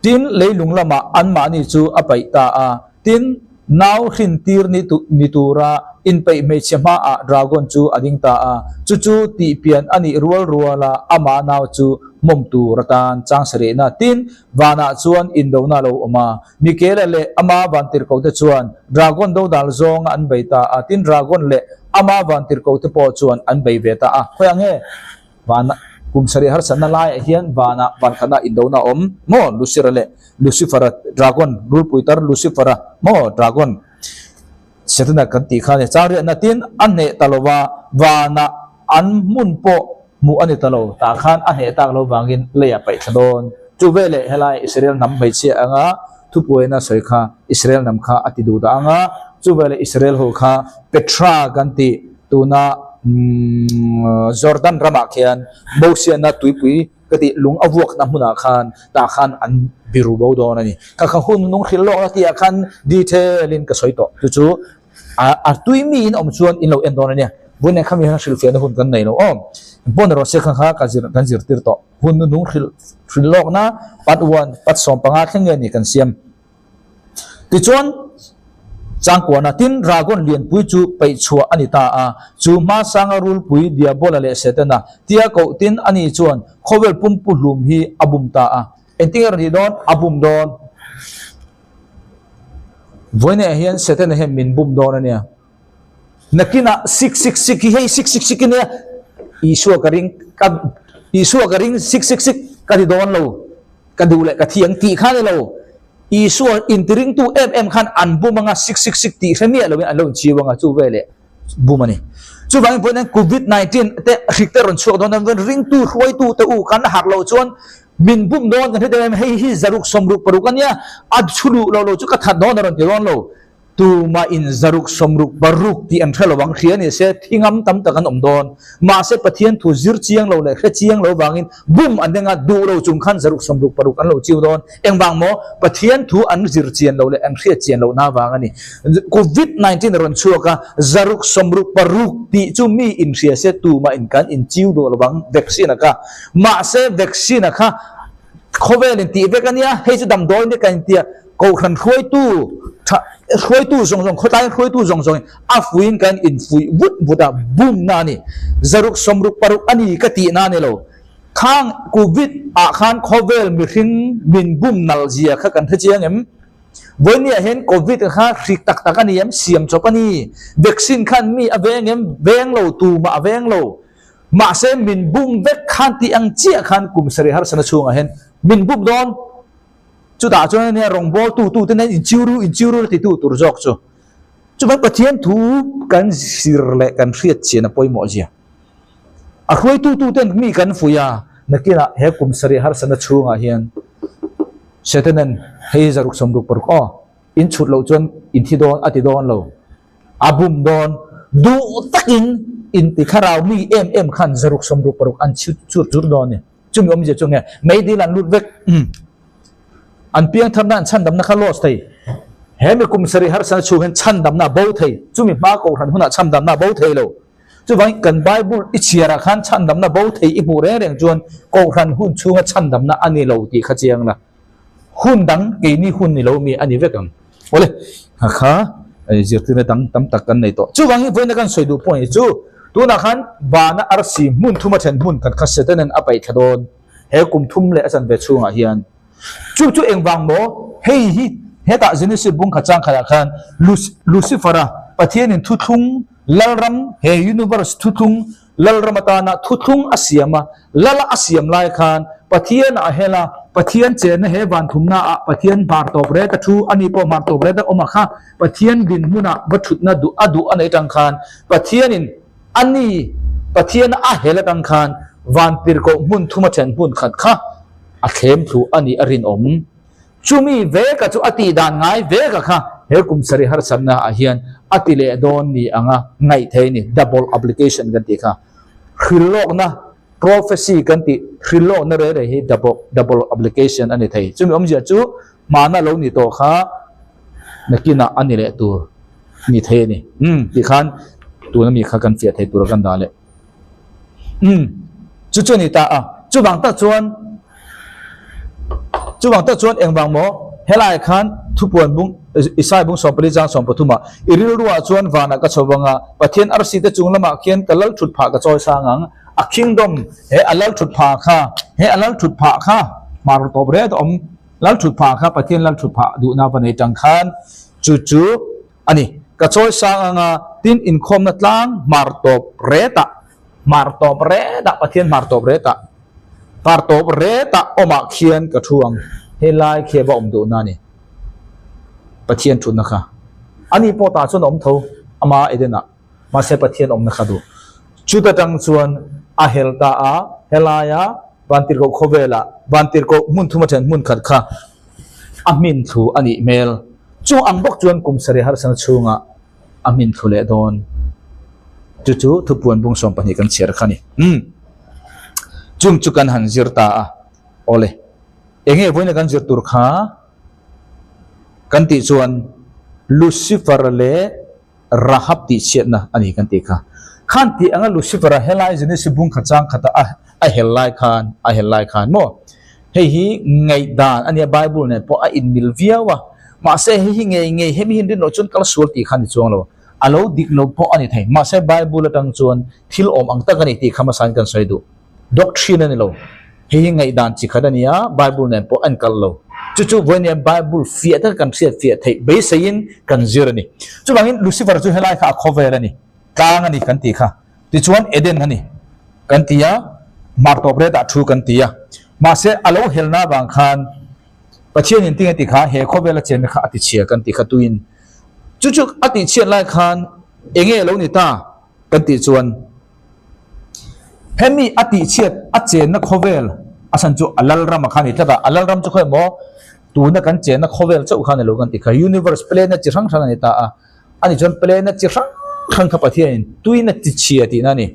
Tin, leilung lamah anmahni chu a paih ta a. Tin, nau hrintir ni tura inpeih hmeichhe hmaah dragon chu a ding ta a. Chu chu tihpian a nih rual ruala amah nau chu hmawm tur atan chang sarihna. Tin, vanah chuan indona a lo awm a. Mikaela leh ama vantirhkohte chuan dragon dodal zawnga an bei ta a. Tin, dragon leh ama vantirhkohte pawh chuan an bei ve ta a. Khawiah nge? Vana kum sarih harsatna laiah hian vanah van khatna indona a awm maw? Lucira leh Lucifer-a dragon, rulpui tar Lucifer-a maw dragon Setana kan tih kha a ni. Chang riahna tin a hneh ta lo va, vanah an hmun pawh hmuh a ni ta lo. Tah khan a hneh tak lo vangin leiah paih thla dawn. Chu veleh helai Israel hnam hmeichhia anga thupuaina sawi kha Israel hnam kha a ti duh dah anga, chu veleh Israel ho kha Petra kan tih tuna Jordan ramah khian Mosiana tuipui ka tih lung a vuakna hmunah khan tah khan an biru bo dawn a ni. Ka kha hun nung hrilh lawkna tihah khan detail in ka sawi tawh. Chu chu a tui mi in awm chuan in lo en dawn a nia. Vawiin khami hian hrilhfiahna hun kan nei lo aw. Pawn erawh se kha kha ka zir kan zirtir tawh. Hun nung hrilh hrilh lawkna part one part 15 thleng nge ni kan siam. Tichuan, Changkuana tin Dragon lianpui chu peih chhuah a ni ta a, chu hmasanga rulpui Diabola leh Setana tia koh tin ani chuan khawvel pumpu hlum hi a bum ta a. Engtin nge rawn tih dawn? A bum dawn. Vawiinah hian Setana hian min bum dawn a nia. Nakinah sik sik sik hi hei sik sik sik ania Isua ka ring ka Isua ka ring sik sik sik ka ti dawn lo ka duh leh ka thi ang tih kha ni lo Isua intiringtu em em khan an bum anga sik sik sik tih hre miah loin an lo inchiu anga chu veleh bum a ni. Chuvangin pawhin an Covid 19 te hrik te rawn chhuak dawn an ringtu hruaitu te u kan harh loh chuan min bum dawn kan hre deuh em hei hi zaruk 66 ania a chhu duh lo lo chu ka that dawn a rawn ti dawn lo. Tumah in 600 66 tih an hre lo ang, hria ni se thingam tam tak an awm dawn. Mahse Pathian thu zir chiang lo leh hre chiang lo vangin bum an denga duh lo chung khan 666 an lo chiu dawn. Engvang maw? Pathian thu an zir chian lo leh an hriat chian lohna vang a ni. Covid 19 a rawn chhuak a, 666 tih chu mi in hria se tumah in kan in chiu duh lo vang vaccine a kha. Mahse vaccine a kha khawvel in tih vek a nia, hei chu damdawi nia kan intia. Kohhran hruaitu tha hruaitu zawng zawng khawtlai hruaitu zawng zawng a fuiin kan infuih vut vut a, bumna a ni. 666 a ni ka tihna a ni lo. Khang Covid ah khan khawvel mihring min bum nalh zia kha kan hre chiang em? Vawinia hian Covid kha hrik tak tak a ni em? Siam chawp a ni. Vaccine khan mi a veng em? Veng lo, tumah a veng lo. Mahse min bum vek khan tih ang chiah khan kum sarih harsana chhungah hian min bum dawn. Chutah chuan ania rawngbâwl tu tu te nen inchiu ru inchiu ru titu tur zawk chu. Chuvan Pathian thu kan zir leh kan hriat chian a pawimawh zia. A hruaitu tu ten mi kan fuih a, nakinah he kum sarih harsatna chhungah hian Setanan hei 666 aw in chhut loh chuan in thi dawn a ti dawn lo, a bum dawn duh takin inti thlarau mi em em khan 666 an chhut chur chur dawn a ni. Chumi awmzia chu nge meidil an lut vek an piangtharna an chhandamna kha loss thei he mi kum sarih harsana chhung hian chhandamna a bo thei chumi hma kohhran hunah chhandamna a bo thei lo chuvangin kan bible i chhiarah khan chhandamna bo thei i hmuh reng reng chuan kohhran hun chhunga chhandamna a ni lo tih kha chiang la hun dang keini hun ni lo mi a ni vek ang awle kha kha zirtirna dang tam tak kan nei tawh chuvangin vawiina kan sawi duh pawh ni chu tunah khan vana arsi hmun thuma then hmun khat kha Setanan a paih thla dawn he kum thum leh a chanve chhungah hian chu chu engvang maw hei hi hetah Genesis bung khat chang khatah khan Lucifer-a Pathianin thuthlung lalram he universe thuthlung Lalram atana thuthlung a siam a, Lala a siam lai khan Pathian a hel a, Pathian chenna he van thumna ah Pathian hmar tawp ret a thu, ani pawh hmar tawp ret a awm a kha, Pathian dinhmunah va thutna duh a duh a nei tang khan Pathianin ani Pathian a hel atang khan van tirhkoh hmun thuma then hmun khat kha a thlem thlu a nih a rinawm. Chumi veka chu a tih dan ngai veka kha he kum sarih harsatna ah hian a ti leh dawn ni anga ngaih thei a ni. Double application kan tih kha. Hrilhlawkna, prophecy kan tih hrilhlawkna reh reh hi double application a ni thei. Chumi awmzia chu hmana lo ni tawh kha. Nakinah a ni leh tur ni thei a ni. Umm tikhan tuna mi kha kan fiah thei tura kan dah leh. Umm chu chu a ni ta a. Chuvang tak chuan chuvang tak chuan engvang maw helaiah khan thupuan bung Isai bung 14 chang 13 ah i rilruah chuan vanah ka chho vang a, Pathian arsi te chung lamah khian ka lal thut phah ka chawi sang ang. A kingdom he a lal thut phah kha he a lal thut phah kha hmar tawp ret a awm. Lal thut phah kha Pathian lal thut phah duhna va nei tang khan chu chu a ni. Ka chawi sang anga tin inkhawmna tlang hmar tawp retah, hmar tawp retah, Pathian hmar tawp retah, hmar tawp retah awmah khian ka thu ang. Helai khi a va awm duhna a ni. Pathian thutna kha. Ani pawh tah chuan a awm tho ama Edenah. Mahse Pathian awmna kha duh. Chuta tang chuan a hel ta a, helaia Vantirhkoh khawvelah Vantirhkoh hmun thum a then hmun khat kha a hmin thlu a nih hmel. Chung ang bawk chuan kum sarih harsana chhungah a hmin thlu leh dawn. Chu chu thupuan bung 12 kan chhiar kha a ni. Umm. Chung chu kan han zir ta a. Awle. Enge vawiina kan zir tur kha kan tih chuan Lucifer leh Rahab tih chhiatna a ni kan tih kha. Khan tih anga Lucifer-a helai Genesis bung khat chang khata a a hel lai khan a hel lai khan maw? Hei hi ngaihdan a nia Bible nen pawh a inmil viau a. Mahse hei hi ngei ngei hemi hi rinloh chuan kal sual tih kha a ni chuang lo. A lo dik lo pawh a ni thei. Mahse Bible atang chuan thil awm ang tak a ni tih kha hmasain kan sawi duh. Doctrine a ni lo. Hei hi ngaihdan chi khat a ni a, Bible nen pawh a inkal lo. Chu chu vawiin Bible fiah taka kan hriat fiah theih beiseiin kan zir a ni. Chuvangin Lucifer chu helai kha a khawvel a ni, tlang a ni kan tih kha. Tichuan Eden a ni kan ti a, hmar tawp retah thu kan ti a. Mahse a lo helna avang khan Pathianin tinge ti kha he khawvela chenna kha a tichhia kan tih kha tuin. Chu chu a tihchhiat lai khan enge a lo ni ta kan tih chuan, Hemi a tihchhiat a chenna khawvel a chhan chu a lalram a kha a ni tlat a, a lalram chu khawi maw tuna kan chenna khawvel chauh kha a ni lo kan ti kha, universe planet chi hrang hrang a ni ta a, ani chuan planet chi hrang hrang kha Pathianin tuina tichhia tihna a ni.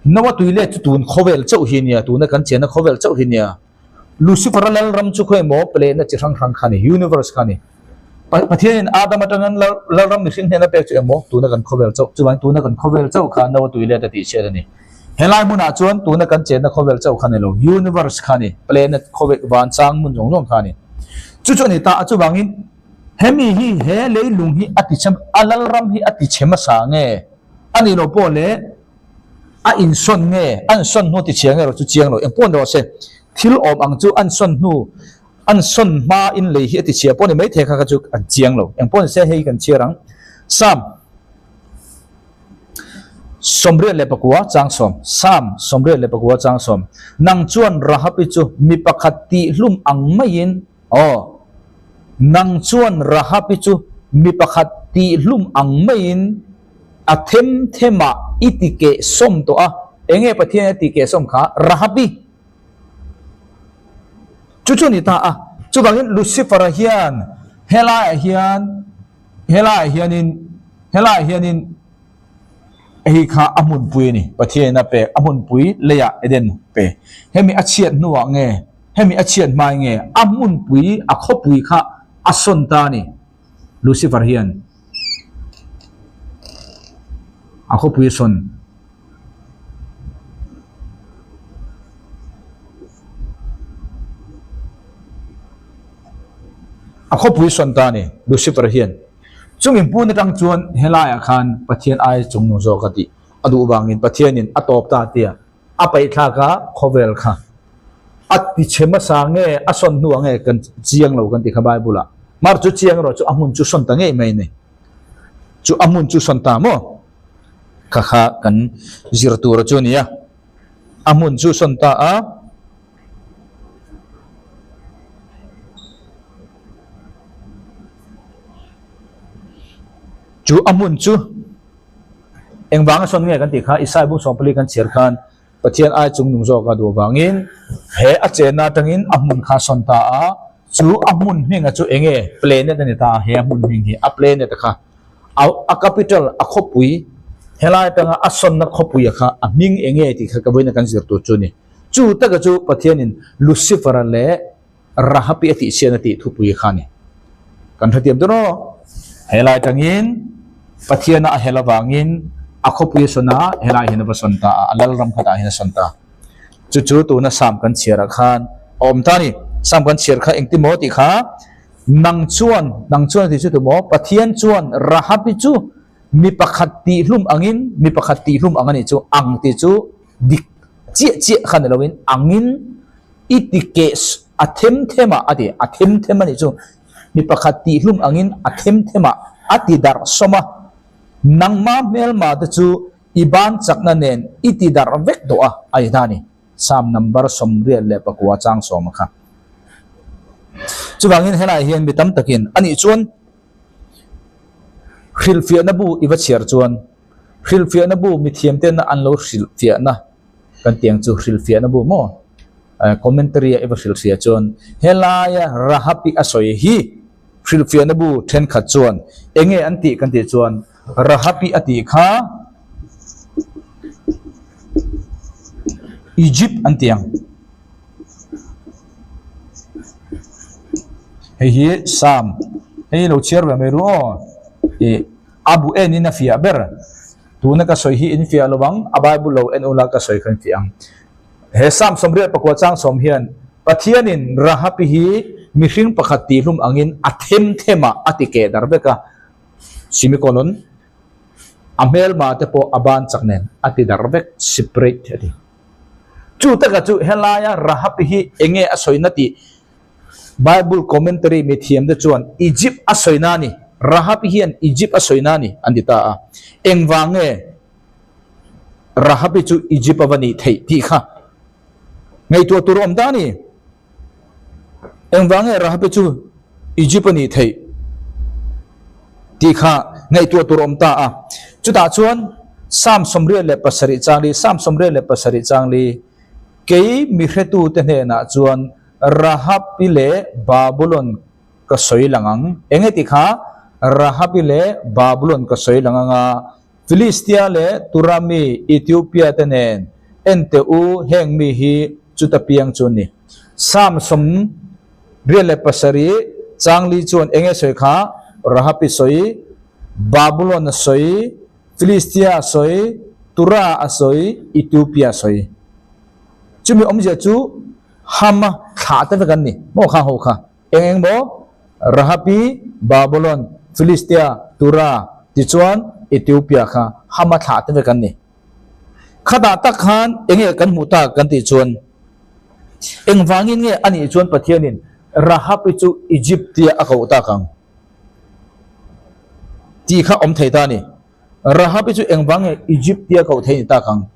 Noa tui let chu tun khawvel chauh hi a nia, tuna kan chenna khawvel chauh hi a nia. Lucifer-a lalram chu khawi emaw planet chi hrang hrang kha a ni, universe kha a ni. Pathianin Adam atangin lalram mihring hnena pek chu emaw tuna kan khawvel chauh, chuvangin tuna kan khawvel chauh kha Noa tui let a tih chhiat a ni. Helai hmunah chuan tuna kan chenna khawvel chauh kha a ni lo, universe kha a ni, planet khawvel vanchang hmun zawng zawng kha a ni. Chu chu a ni ta a, chuvangin hemi hi he leilung hi a tichhe, a lalram hi a tichhe hmasa nge a nih loh pawh le, A insawn nge? A insawn hnu tichhia nge erawh chu chiang lo. Engpawh ni rawh se, thil awm ang chu a insawn hnu, a insawn hma in lei hi a tichhia pawh ni maithei kha kha chu an chiang lo. Engpawh ni se hei kan chhiar ang. Psalm 84 chang 10, Psalm 84 chang 10, Nang chuan Rahabi chu mi pakhat tihhlum ang maiin, aw, nang chuan Rahabi chu mi pakhat tihhlum ang maiin, A them themah i ti keh sawm tawh a, enge Pathian a ti keh sawm kha? Rahabi chu chu a ni ta a. Chuvangin Lucifer-a hian helaiah hian helaiah hianin helaiah hianin hei kha a hmunpui a ni, Pathianin a pek a hmunpui leiah Eden pe. Hemi a chhiat hnuah nge hemi a chhiat hmai nge a hmunpui a khawpui kha a sawn ta a ni. Lucifer hian a khawpui sawn a khawpui sawn ta a ni Lucifer hian chumi hmun atang chuan helaiah khan Pathian ai chungnung zawk a tih a duh vangin Pathianin a tawp ta tia A paihthlak a khawvel kha a ti chhe hmasa nge a sawn hnu ang nge kan chiang lo kan ti kha Bible ah. Mar chu chiang erawh chu a hmun chu sawn ta ngei mai a ni. Chu a hmun chu sawn ta maw? Kha kha kan zir tur chu a ni a. A hmun chu sawn ta a. Chu a hmun chu. Engvanga sawn nge kan tih kha Isai bung 14 kan chhiar khan Pathian ai chung nung zawk a duh avangin he a chenna atangin a hmun kha sawn ta a, chu a hmun hminga chu enge planet a ni ta a, he a hmun hming hi a planet a kha a capital a khawpui helai atanga a sawnna khawpui a kha a hming enge tih kha ka vawiin a kan zir tur chu a ni. Chu taka chu Pathianin Lucifer-a leh Rahapi a tih chhiatna tih thupui kha a ni. Kan hrethiam dawn aw. Helai atangin Pathiana a hel avangin a khawpui a sawn a, helai hian a va sawn ta a, a lalram khatah hian a sawn ta. Chu chu tuna Sam kan chhiarah khan a awm ta a ni. Sam kan chhiar kha engti maw tih kha nang chuan, nang chuan a tih chu tumaw, Pathian chuan Rahabi chu mi pakhat tihhlum angin, mi pakhat tihhlum ang a nih chu, ang tih chu dik chiah chiah kha ni loin angin i ti keh a them them ah a ti, a them them a nih chu. Mi pakhat tihhlum angin a them them ah a ti darh sawm a, nangma hmelma te chu i ban chakna nen i ti darh vek tawh a, a ti ta a ni. Psalm number 89 chang sawma kha. Chuvangin helaiah hian mi tam takin a nih chuan hrilhfiahna bu i va chhiar chuan hrilhfiahna bu mithiamtena an lo hrilhfiahna kan tih ang chu hrilhfiahna bu maw commentary a i va hrilhhria chuan helaia Rahapi a sawi hi hrilhfiahna bu thenkhat chuan enge an tih kan tih chuan Rahapi a tih kha Egypt an ti ang. Hei hi Psalm hei lo chhiar ve mai ru aw ih a bu enin a fiah ber. Tuna ka sawi hi in fiah lo ang, a Bible lo en ula ka sawi kha in fiah ang. He Psalm 89 chang sawm hian Pathianin Rahapi hi mihring pakhat tihhlum angin a them them ah a ti keh dar vek a, semicolon, a hmelma te pawh a ban chak nen a ti dar vek, separate a ti. Chu taka chu helaia Rahapi hi enge a sawina tih Bible commentary mithiamte chuan Egypt a sawina a ni, Rahab hian Egypt a sawina a ni an ti ta a. Engvang nge Rahab hi chu Egypt a va nih theih tih kha ngaihtuah tur a awm ta a ni. Engvang nge Rahab hi chu Egypt a nih theih tih kha ngaihtuah tur a awm ta a. Chutah chuan Psalm 87 chang li, Psalm 87 chang li, Kei mi hretute hnenah chuan Rahabi leh Babulon ka sawi lang ang. Eng nge ti kha? Rahabi leh Babulon ka sawi lang ang a, Filistia leh Tura mi Ethiopia te nen en teh u, heng mi hi chuta piang chu an ni. Psalm 87 changli chuan eng nge sawi kha? Rahabi sawi, Babulon a sawi, Filistia a sawi, Tura a sawi, Ethiopia a sawi. Chumi awmzia chu Hama thlah te vek an ni. Maw kha ho kha? Eng eng maw? Rahapi, Babylon, Filistia, Tura, tichuan Ethiopia kha Hama thlah te vek an ni. Khatah tak khan eng nge kan hmuh tak kan tih chuan engvangin nge anih chuan Pathianin Rahapi chu Egypt tia a koh tak ang tih kha awm thei ta a ni. Rahapi chu engvang nge Egypt tia koh thei ni tak ang?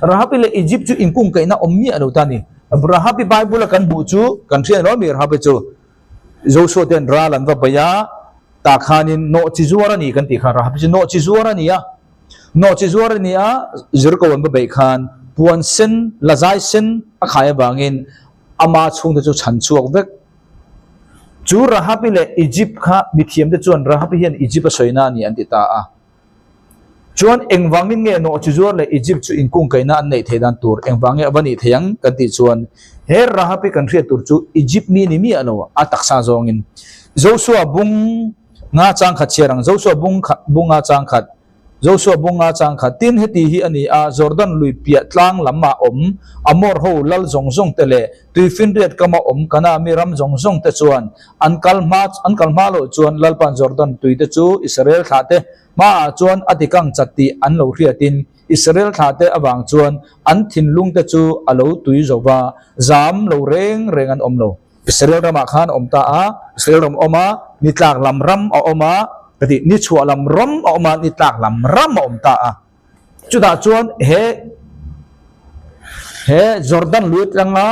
Rahabi leh Egypt chu inkungkaihna awm miah lo ta a ni. Rahabi Bible a kan hmuh chu kan hriat lo mi Rahabi chu Joshua ten ral an va bei a, tah khanin nawhchi zuar a ni kan tih khan Rahabi chu nawhchi zuar a ni a. Nawhchi zuar a ni a, Jericho an va beih khan puan sen, lazai sen a khai avangin ama chhungte chu chhan chhuak vek. Chu Rahabi leh Egypt kha mithiamte chuan Rahabi hian Egypt a sawina a ni an ti ta a. Chuan engvangin nge nawhchizuar leh Egypt chu inkungkaihna an neih theih dan tur engvang nge a va nih theih ang kan tih chuan he Rahab hi kan hriat tur chu Egypt mi ni miah lo a taksa zawngin Joshua bung nga chang khat chhiar ang Joshua bung khat bung nga chang khat Joshua bung nga chang khat tin heti hi a ni a Jordan lui piah tlang lam ah awm Amor ho lal zawng zawng te leh Tuifinriat kama awm Kanaan mi ram zawng zawng te chuan an kal hma an kal hma loh chuan Lalpa'n Jordan tui te chu Israel thlah te hmaah chuan a tikang chat tih an lo hriatin Israel thlah te avang chuan an thinlung te chu a lo tui zo va, zam lo reng reng an awm lo. Israel ramah khan a awm ta a, Israel ram a awm a, ni tlak lam ram a awm a, ka ti, ni chhuah lam ram a awm a, ni tlak lam ram a awm ta a. Chutah chuan he he Jordan lui atlanga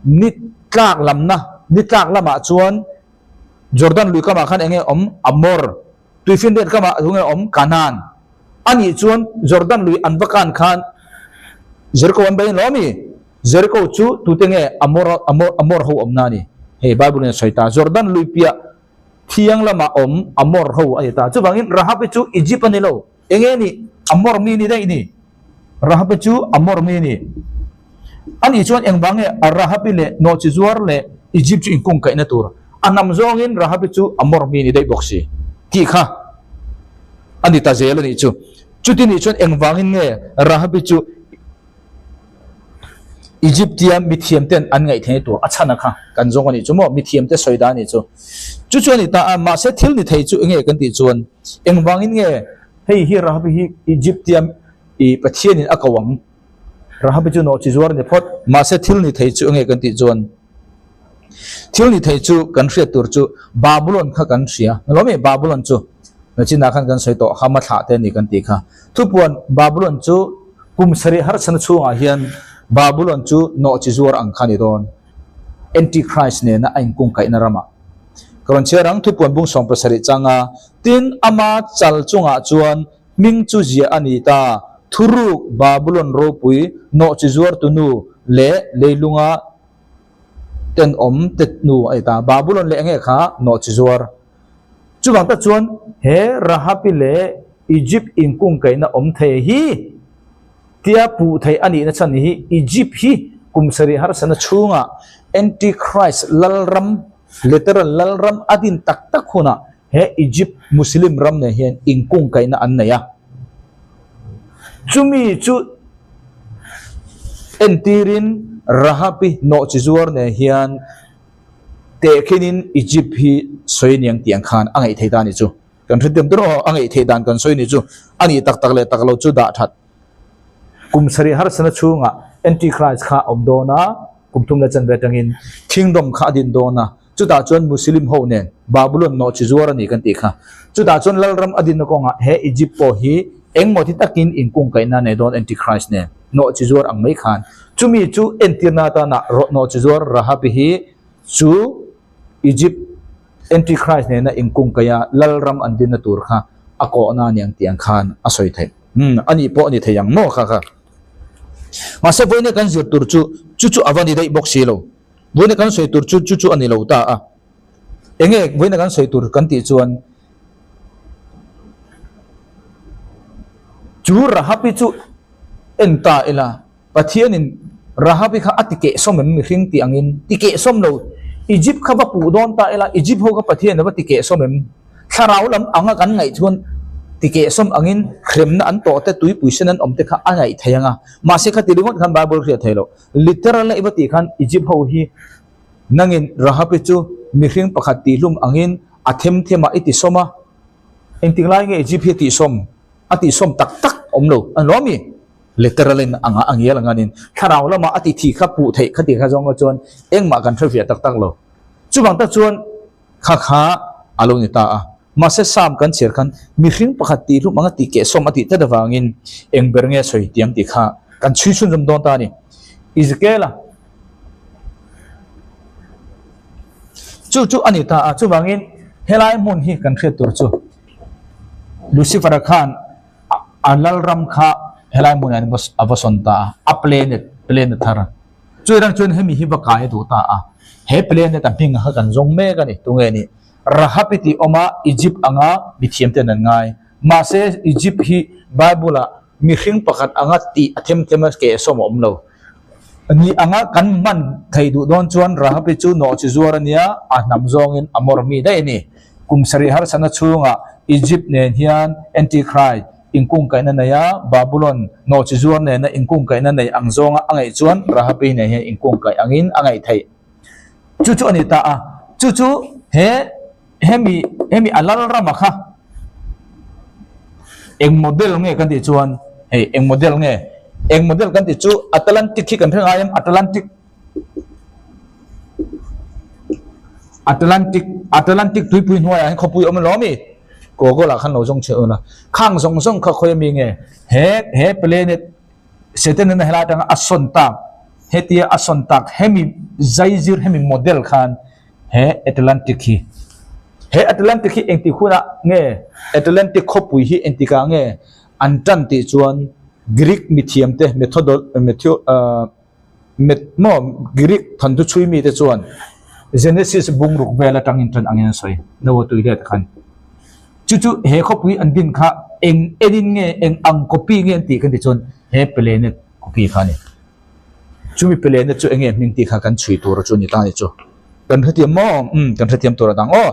ni tlak lamna, ni tlak lamah chuan Jordan lui kamah khan eng nge awm? Amor. Tuifinriat kamah eng nge awm? Kanaan. Anih chuan Jordan lui an va kan khan Jericho an bei lo ami? Jericho chu tute nge Amor Amor Amor ho awmna a ni. Hei Bible in a sawi ta. Jordan lui piah thiang lamah awm Amor ho a ni ta. Chuvangin Rahab-i chu Egypt a ni lo. Eng nge nih? Amor mi ni daih ni. Rahabi chu Amor mi ni. Ani chuan engvang nge a Rahabi leh nawhchizuar leh Egypt chu inkungkaihna tur? A hnam zawngin Rahabi chu Amor mi ni daih bawk si. Tih kha a ni ta zel a nih chu. Chuti nih chuan engvangin nge Rahabi chu Egyptia mithiamten an ngaih theih tur a chhan a kha kan zawng a nih chu maw? Mithiamte sawi dan a nih chu. Chu chu a ni ta a, mahse thil ni thei chu enge kan tih chuan engvangin nge hei hi Rahabi hi Egyptia i Pathianin a ko ang? Rahabi chu nawhchi zuar a ni phawt. Mahse thil ni thei chu enge kan tih chuan Thil ni thei chu kan hriat tur chu Babulon kha kan hria. Lawm e, Babulon chu nachinah khan kan sawi tawh, Hama thlah te a ni kan tih kha. Thupuan Babulon chu kum sarih harsana chhungah hian Babulon chu nawhchi zuar ang kha a ni dawn. Antichrist nena a inkungkaihna ramah. Ka rawn chhiar ang, Thupuan bung 70 changa, Tin, ama chal chungah chuan hming chu ziah a ni ta, Thuruk Babulon ropui nawhchi zuartu nu leh leilunga tenawm tet nu a ni ta. Babulon leh enge kha nawhchi zuar. Chuvang tak chuan he Rahapi leh Egypt inkungkaihna awm thei hi tia puh theih a nihna chhan hi Egypt hi kum sarih harsatna chhungah Antichrist lalram, literal lalram a din tak tak hunah he Egypt Muslim ram nen hian inkungkaihna an nei a. Chumi chu entirin Rahabi nawhchi zuar nen hian tehkhinin Egypt hi sawi aniang tih ang khan a ngaih theih dan ni chu. Kan hrethiam tur aw, a ngaih theih dan kan sawi ni chu a nih tak tak leh tak lo chu dah that. Kum sarih harsana chhungah Antichrist kha a awm dawn a, kum thum leh chanve atangin kingdom kha a din dawn a, Chutah chuan Muslim ho nen Babulon nawhchi zuar a ni kan tih kha. Chutah chuan Lalram a dinna kawngah he Egypt pawh hi engmaw ti takin inkungkaihna a nei dawn Antichrist nen nawhchi zuar ang mai khan. Chumi chu entirna atana nawhchi zuar Rahabi hi chu Egypt Antichrist nena inkungkaiha Lalram an dinna tur kha a kawhna a ni ang tih ang khan a sawi theih. Umm a nih pawh a ni thei ang maw kha kha. Mahse vawiin kan zir tur chu chu chu a va ni daih bawk si lo. Vawiina kan sawi tur chu chu chu a ni lo ta a. Enge vawiina kan sawi tur kan tih chuan chu Rahabi chu en ta ila Pathianin Rahabi kha a ti kehsawm em mihring tih angin ti kehsawm lo Egypt kha va puh dawn ta ila Egypt ho kha Pathian a va ti kehsawm em thlarau lam anga kan ngaih chuan ti kehsawm angin hremna an tawh te tuipui sen an awm te kha a ngaih thei ang a mahse khati ringawt khan Bible hriat thei lo. Literal a i va tih khan Egypt ho hi nangin Rahabi chu mihring pakhat tihhlum angin a them them a i tisawm a, engtik lai nge Egypt hi a tihsawm? A tihsawm tak tak awm lo a ni lo ami? Literal in anga a ngial ang anin thlarau lamah a ti thih kha puh theih kha tih kha zawng chuan engmah kan hre fiah tak tak lo. Chuvang tak chuan Kha kha a lo ni ta a. Mahse Sam kan chhiar khan mihring pakhat tih hlum anga tih kehsawm a tih tlat avangin eng ber nge sawi tiang tih kha kan chhui chhunzawm dawn ta a ni. Ezekiel-a chu chu a ni ta a. Chuvangin helai hmun hi kan hriat tur chu Lucifer-a khan a lalram kha helai hmunah hian a va sawn ta a, a planet, planet thar. Chu erawh chuan hemi hi va kai a duh ta a, he planet a hming kha kan zawng mek a ni. Tunge ni? Rahab i tih awm a, Egypt anga mithiam ten an ngai. Mahse, Egypt hi Bible-ah mihring pakhat anga tih a them them a kehsawm a awm lo. Ni anga kan hman thei duh dawn chuan Rahab i chu nawhchi zuar a nia, a hnam zawngin a mawr mi daih a ni. Kum sarih harsatna chhungah Egypt nen hian Antichrist inkungkaihna nei a, Babulon nawhchi zuar nena inkungkaihna nei ang zawnga a ngaih chuan Rahabi nen hian inkungkaih angin a ngaih theih. Chu chu a ni ta a, chu chu he hemi hemi a lal rama kha eng model nge kan tih chuan hei eng model nge eng model kan tih chu Atlantic hi kan hre ngai em Atlantic Atlantic Atlantic tuipui hnuaiah hian khawpui awm alawm i Google ah khan lo zawng chhe un a khang zawng zawng kha khawi ami nge he he planet Satan in a helai atanga a sawn tak hetia a sawn tak hemi zaizir hemi model khan he Atlantic hi he Atlantic hi engtik hunah nge Atlantic khawpui hi engtikah nge an tan tih chuan Greek mithiam te methodol metho ah Met maw Greek thawnthu chhui mite chuan Genesis bungruk vel atangin tan angin an sawi Noah tui let khan. Chu chu he khawpui an din kha eng enin nge eng ang copy nge an tih kan ti chuan he planet copy kha a ni. Chumi planet chu enge hming tih kha kan chhui tur chu a ni ta a ni chu. Kan hrethiam maw? Umm kan hrethiam tur a dang aw.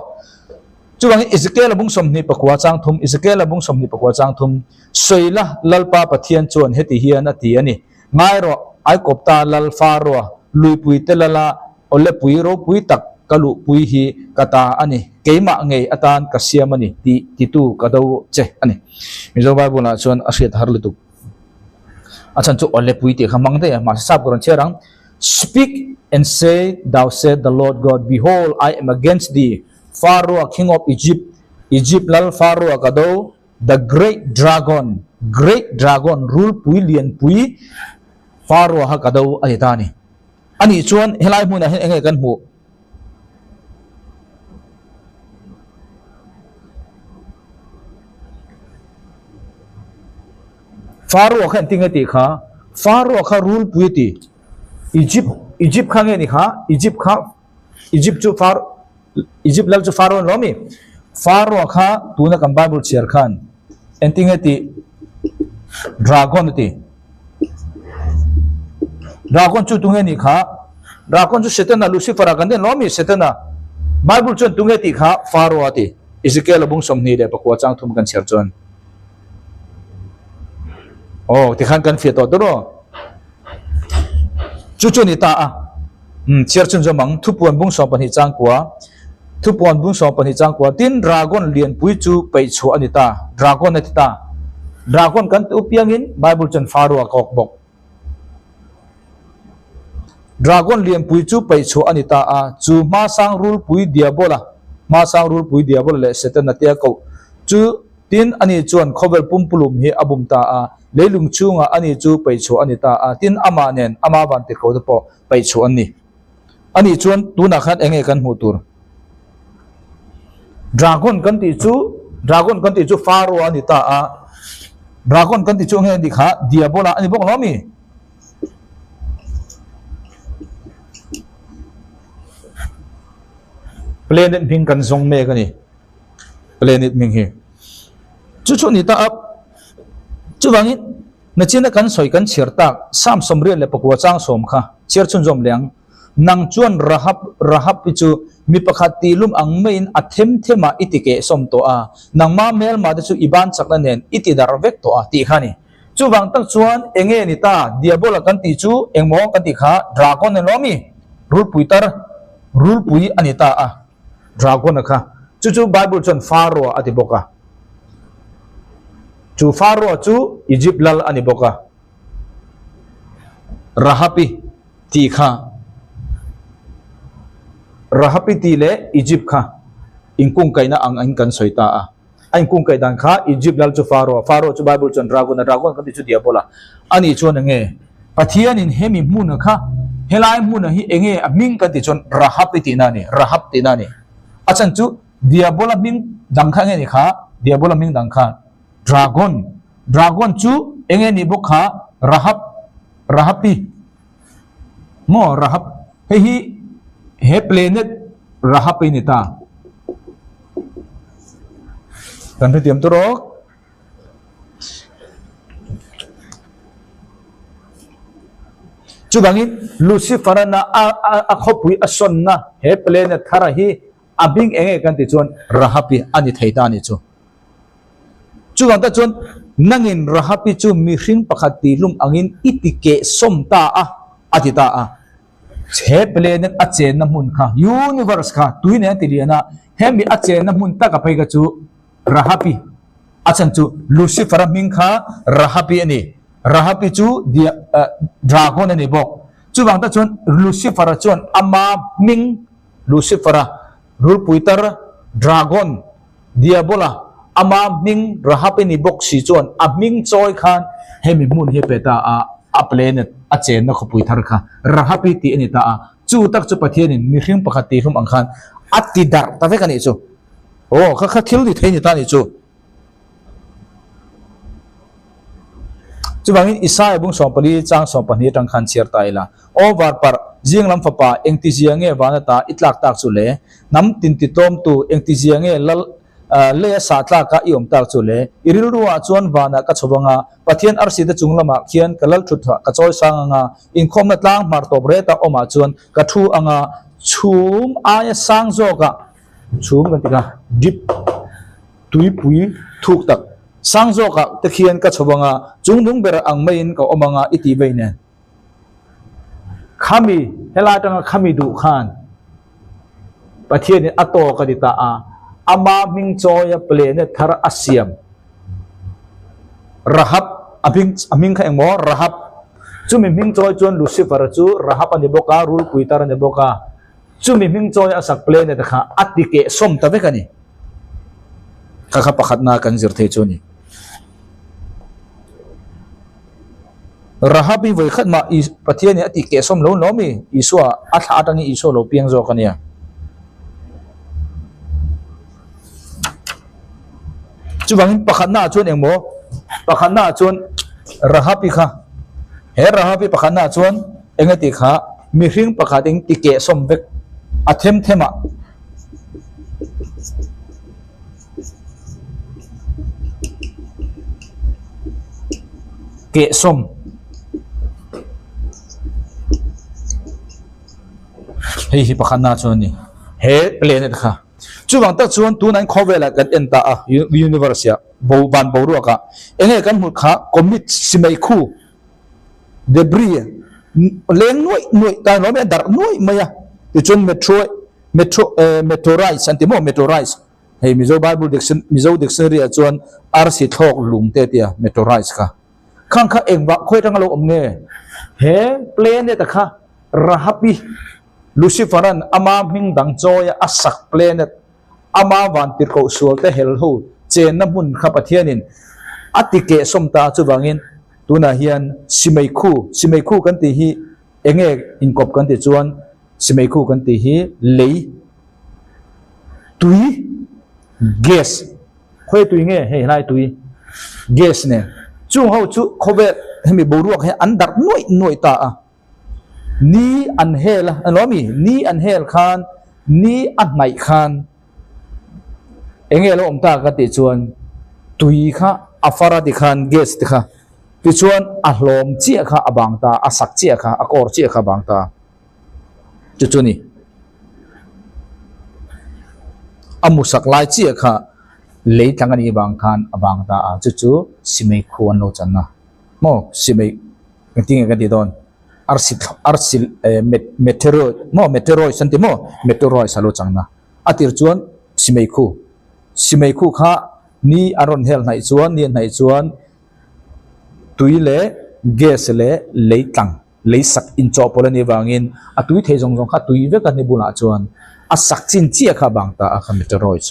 Chuvangin Ezekiel-a bung 24 chang thum, Ezekiel-a bung 24 chang thum, sawi la, Lalpa Pathian chuan heti hian a ti a ni, Ngai rawh, Aikawpta lal Faroa luipui te lala awlepui ropui tak ka luhpui hi ka ta a ni, keimah ngei atan ka siam a ni tih titu ka do che a ni. Mizo Bible-ah chuan a hriat har lutuk. A chhan chu awlepui tih kha hmang daih a, mahse sap ka rawn chhiar ang, Speak and say, Thou said the Lord God, Behold, I am against thee, Pharaoh, king of Egypt, Egypt lal Pharaoh ka do, The Great Dragon, Great Dragon, Rulpui Lianpui, Pharaoh kha ka do a ti ta a ni. A nih chuan helai hmunah hian enge kan hmuh? Pharaoh kha engtin nge tih kha? Pharaoh kha Rulpui a ti. Egypt, Egypt kha nge ni kha? Egypt kha Egypt chu Pharaoh Egypt lal chu Pharaoh an lo mi? Pharaoh kha tuna kan Bible chhiar khan engtin nge tih Dragon a ti. Dragon chu tunge nih kha? Dragon chu Setana, Lucifer-a kan den lo mi? Setana. Bible chuan tunge tih kha Pharaoh a ti. Ezekiel a bung 29 chang thum kan chhiar chuan. Aw tikhan kan fiah tawh tur aw. Chu chu ni ta a. Umm chhiar chhun zawm ang, Thupuan bung 12 chang kua, Thupuan bung 12 chang kua, tin dragon lianpui chu peih chhuah a ni ta, dragon a ti ta. Dragon kan ti upiangin Bible chuan Pharaoh a kawk bawk. Dragon lianpui chu peih chhuah a ni ta a, chu hmasang rulpui Diabola, hmasang rulpui Diabola leh Setana tia koh chu Tin, ani chuan khawvel pumpulum hi a bum ta a, leilung chhungah ani chu peihchhuah a ni ta a, tin, amah nen ama vantirhkoh te pawh peihchhuah an ni. Ani chuan tunah khan eng nge kan hmuh tur? Dragon kan tih chu, Dragon kan tih chu Pharaoh a ni ta a, Dragon kan tih chu eng nge a nih kha? Diabola a ni bawk lo ami? Planet hming kan zawng mek a ni. Planet hming hi chu chu ni ta a, chuvangin nachina kan sawi kan chhiar tak Psalm 89 chang sawm kha chhiar chhunzawm leh ang, Nang chuan Rahab, Rahab hi chu mi pakhat tihlum ang maiin a them themah i ti kehsawm tawh a, nangma hmelma te chu i ban chakna nen i ti darh vek tawh a tih kha a ni. Chuvang tak chuan enge ni ta, Diabola kan tih chu engmaw kan tih kha Dragon a ni lo ami? Rulpui tar, rulpui a ni ta a. Dragon-a kha. Chu chu Bible chuan Pharaoh a ti bawk a. Chu Pharaoh chu Egypt lal a ni bawk a. Rahapi tih kha Rahapi tih leh Egypt kha inkungkaihna ang in kan sawi ta a. A inkungkaih dan kha Egypt lal chu Pharaoh a, Pharaoh chu Bible chuan Dragon a, Dragon kan tih chu Diabola a nih chuan enge Pathianin hemi hmuna kha helai hmuna hi enge a hming kan tih chuan Rahab i tihna a ni, Rahab tihna a ni. A chhan chu Diabola hming dang kha enge ni kha? Diabola hming dang kha Dragon, Dragon chu enge nih bawk kha Rahab, Rahapi maw Rahab hei hi he planet Rahab i ni ta. Kan hrethiam tur awk. Chuvangin Lucifer-a a khawpui a sawnna he planet thara hi a hming eng nge kan tih chuan Rahab-i a ni thei ta a nih chu. Chuvang tak chuan nangin Rahab-i chu mihring pakhat tihlum angin i ti kehsawm ta a, a ti ta a. He planet a chenna hmun kha, universe kha tui nen a ti lian a, hemi a chenna hmun taka phei kha chu Rahabi, a chhan chu Lucifer-a hming kha Rahabi a ni. Rahabi chu dia dragon a ni bawk. Chuvang tak chuan Lucifer-a chuan ama hming Lucifer-a rulpui tar dragon Diabola ama hming Rahabi ni bawk si chuan a hming chawi khan hemi hmun hi a pe ta a, a planet a chenna khawpui thar kha Rahabi tih a ni ta a. Chu tak chu Pathianin mihring pakhat tihhlum ang khan a ti darh ta vek a nih chu. Aw, kha kha thil ni thei ni ta nih chu. Chuvangin Isaia bung 14 chang 12 atang khan chhiar ta ila. Aw varparh, zing lam fapa, engtizia nge van ata i tlak tak chu le? Hnam tin ti tlawmtu, engtizia nge lal leia sah tlaka i awm tak chu le? I rilruah chuan vanah ka chho anga, Pathian arsi te chung lamah khian ka lal thut ka chawi sang anga, inkhawmna tlang hmar tawp reta awmah chuan ka thu anga, chhum aia sang zawkah. Chhum kan ti kha deep tuipui thuk tak sang zawkah te khian ka chho anga chung nung ber ang maiin ka awm anga i tih vei nen. Khami helai atanga khami duh khan Pathianin a tawk a ti ta a, ama hming chawia planet thar a siam Rahab a hming a hming kha engmaw Rahab chumi hming chawi chuan Lucifer chu Rahab a ni bawk a, rulpui tar a ni bawk a, chumi hming chawi a sak planet kha a ti keh sawm ta vek a ni. Kha kha pakhatna kan zir thei chu a ni. Rahab hi vawi khat mah Pathian in a tih keh sawm lo lo mi? Isua a thlah atangin Isua lo piang zawk a nia. Chuvangin pakhatna ah chuan engmaw? Pakhatna ah chuan Rahab hi kha he Rahab hi pakhatna ah chuan eng a tih kha mihring pakhat in ti keh sawm vek a them them ah Kehsawm hei hi pakhatna chuan a ni he planet kha chuvang tak chuan tunah hian khawvelah kan en ta a universe ah bo van boruak ah eng nge kan hmuh kha comet simei khu debris leng nuaih nuaih ta lawm e a darh nuaih mai a tichuan metro metro meteorites an ti maw meteorites Hei Mizo Bible Diction Mizo Dictionary ah chuan arsi thlawk lung te tia meteorites kha. Khang kha engvah khawi atanga lo awm nge? He planet a kha Rahapi Lucifer-a'n ama hming dang chawia a sak planet ama vantirhkoh sual te hel ho chenna hmun kha Pathianin a ti kehsawm ta chuvangin tunah hian Simeikhu Simeikhu kan tih hi enge inkawp kan tih chuan Simeikhu kan tih hi lei Tui, gas, khawi tui nge hei helai tui, gas nen chung ho chu khawvel hemi boruak hi an darh nuaih nuaih ta a, ni an hel a alo ami ni an hel khan ni a hnaih khan eng nge alo awm ta ka tih chuan tui kha a far a ti khan gas te kha tichuan a hlawm chiah kha a bang ta a sak chiah kha a kawr chiah kha a bang ta. Chu chu ni. A musak lai chiah kha lei tlang a nih vang khan a vang ta a, chu chu simei khu an lo chan a. Maw simei engtin nge kan tih dawn? Arsi arsi eh meteoroid maw meteoroids an ti maw meteoroids a lo chang na. A tir chuan simei khu simei khu kha ni a rawn hel hnaih chuan ni a hnaih chuan tui leh gas leh lei tlang. Lei sak inchawhpawlh a nih avangin a tui thei zawng zawng kha tui vek a ni bulah chuan a sak chin chiah kha a bang ta a kha meteoroids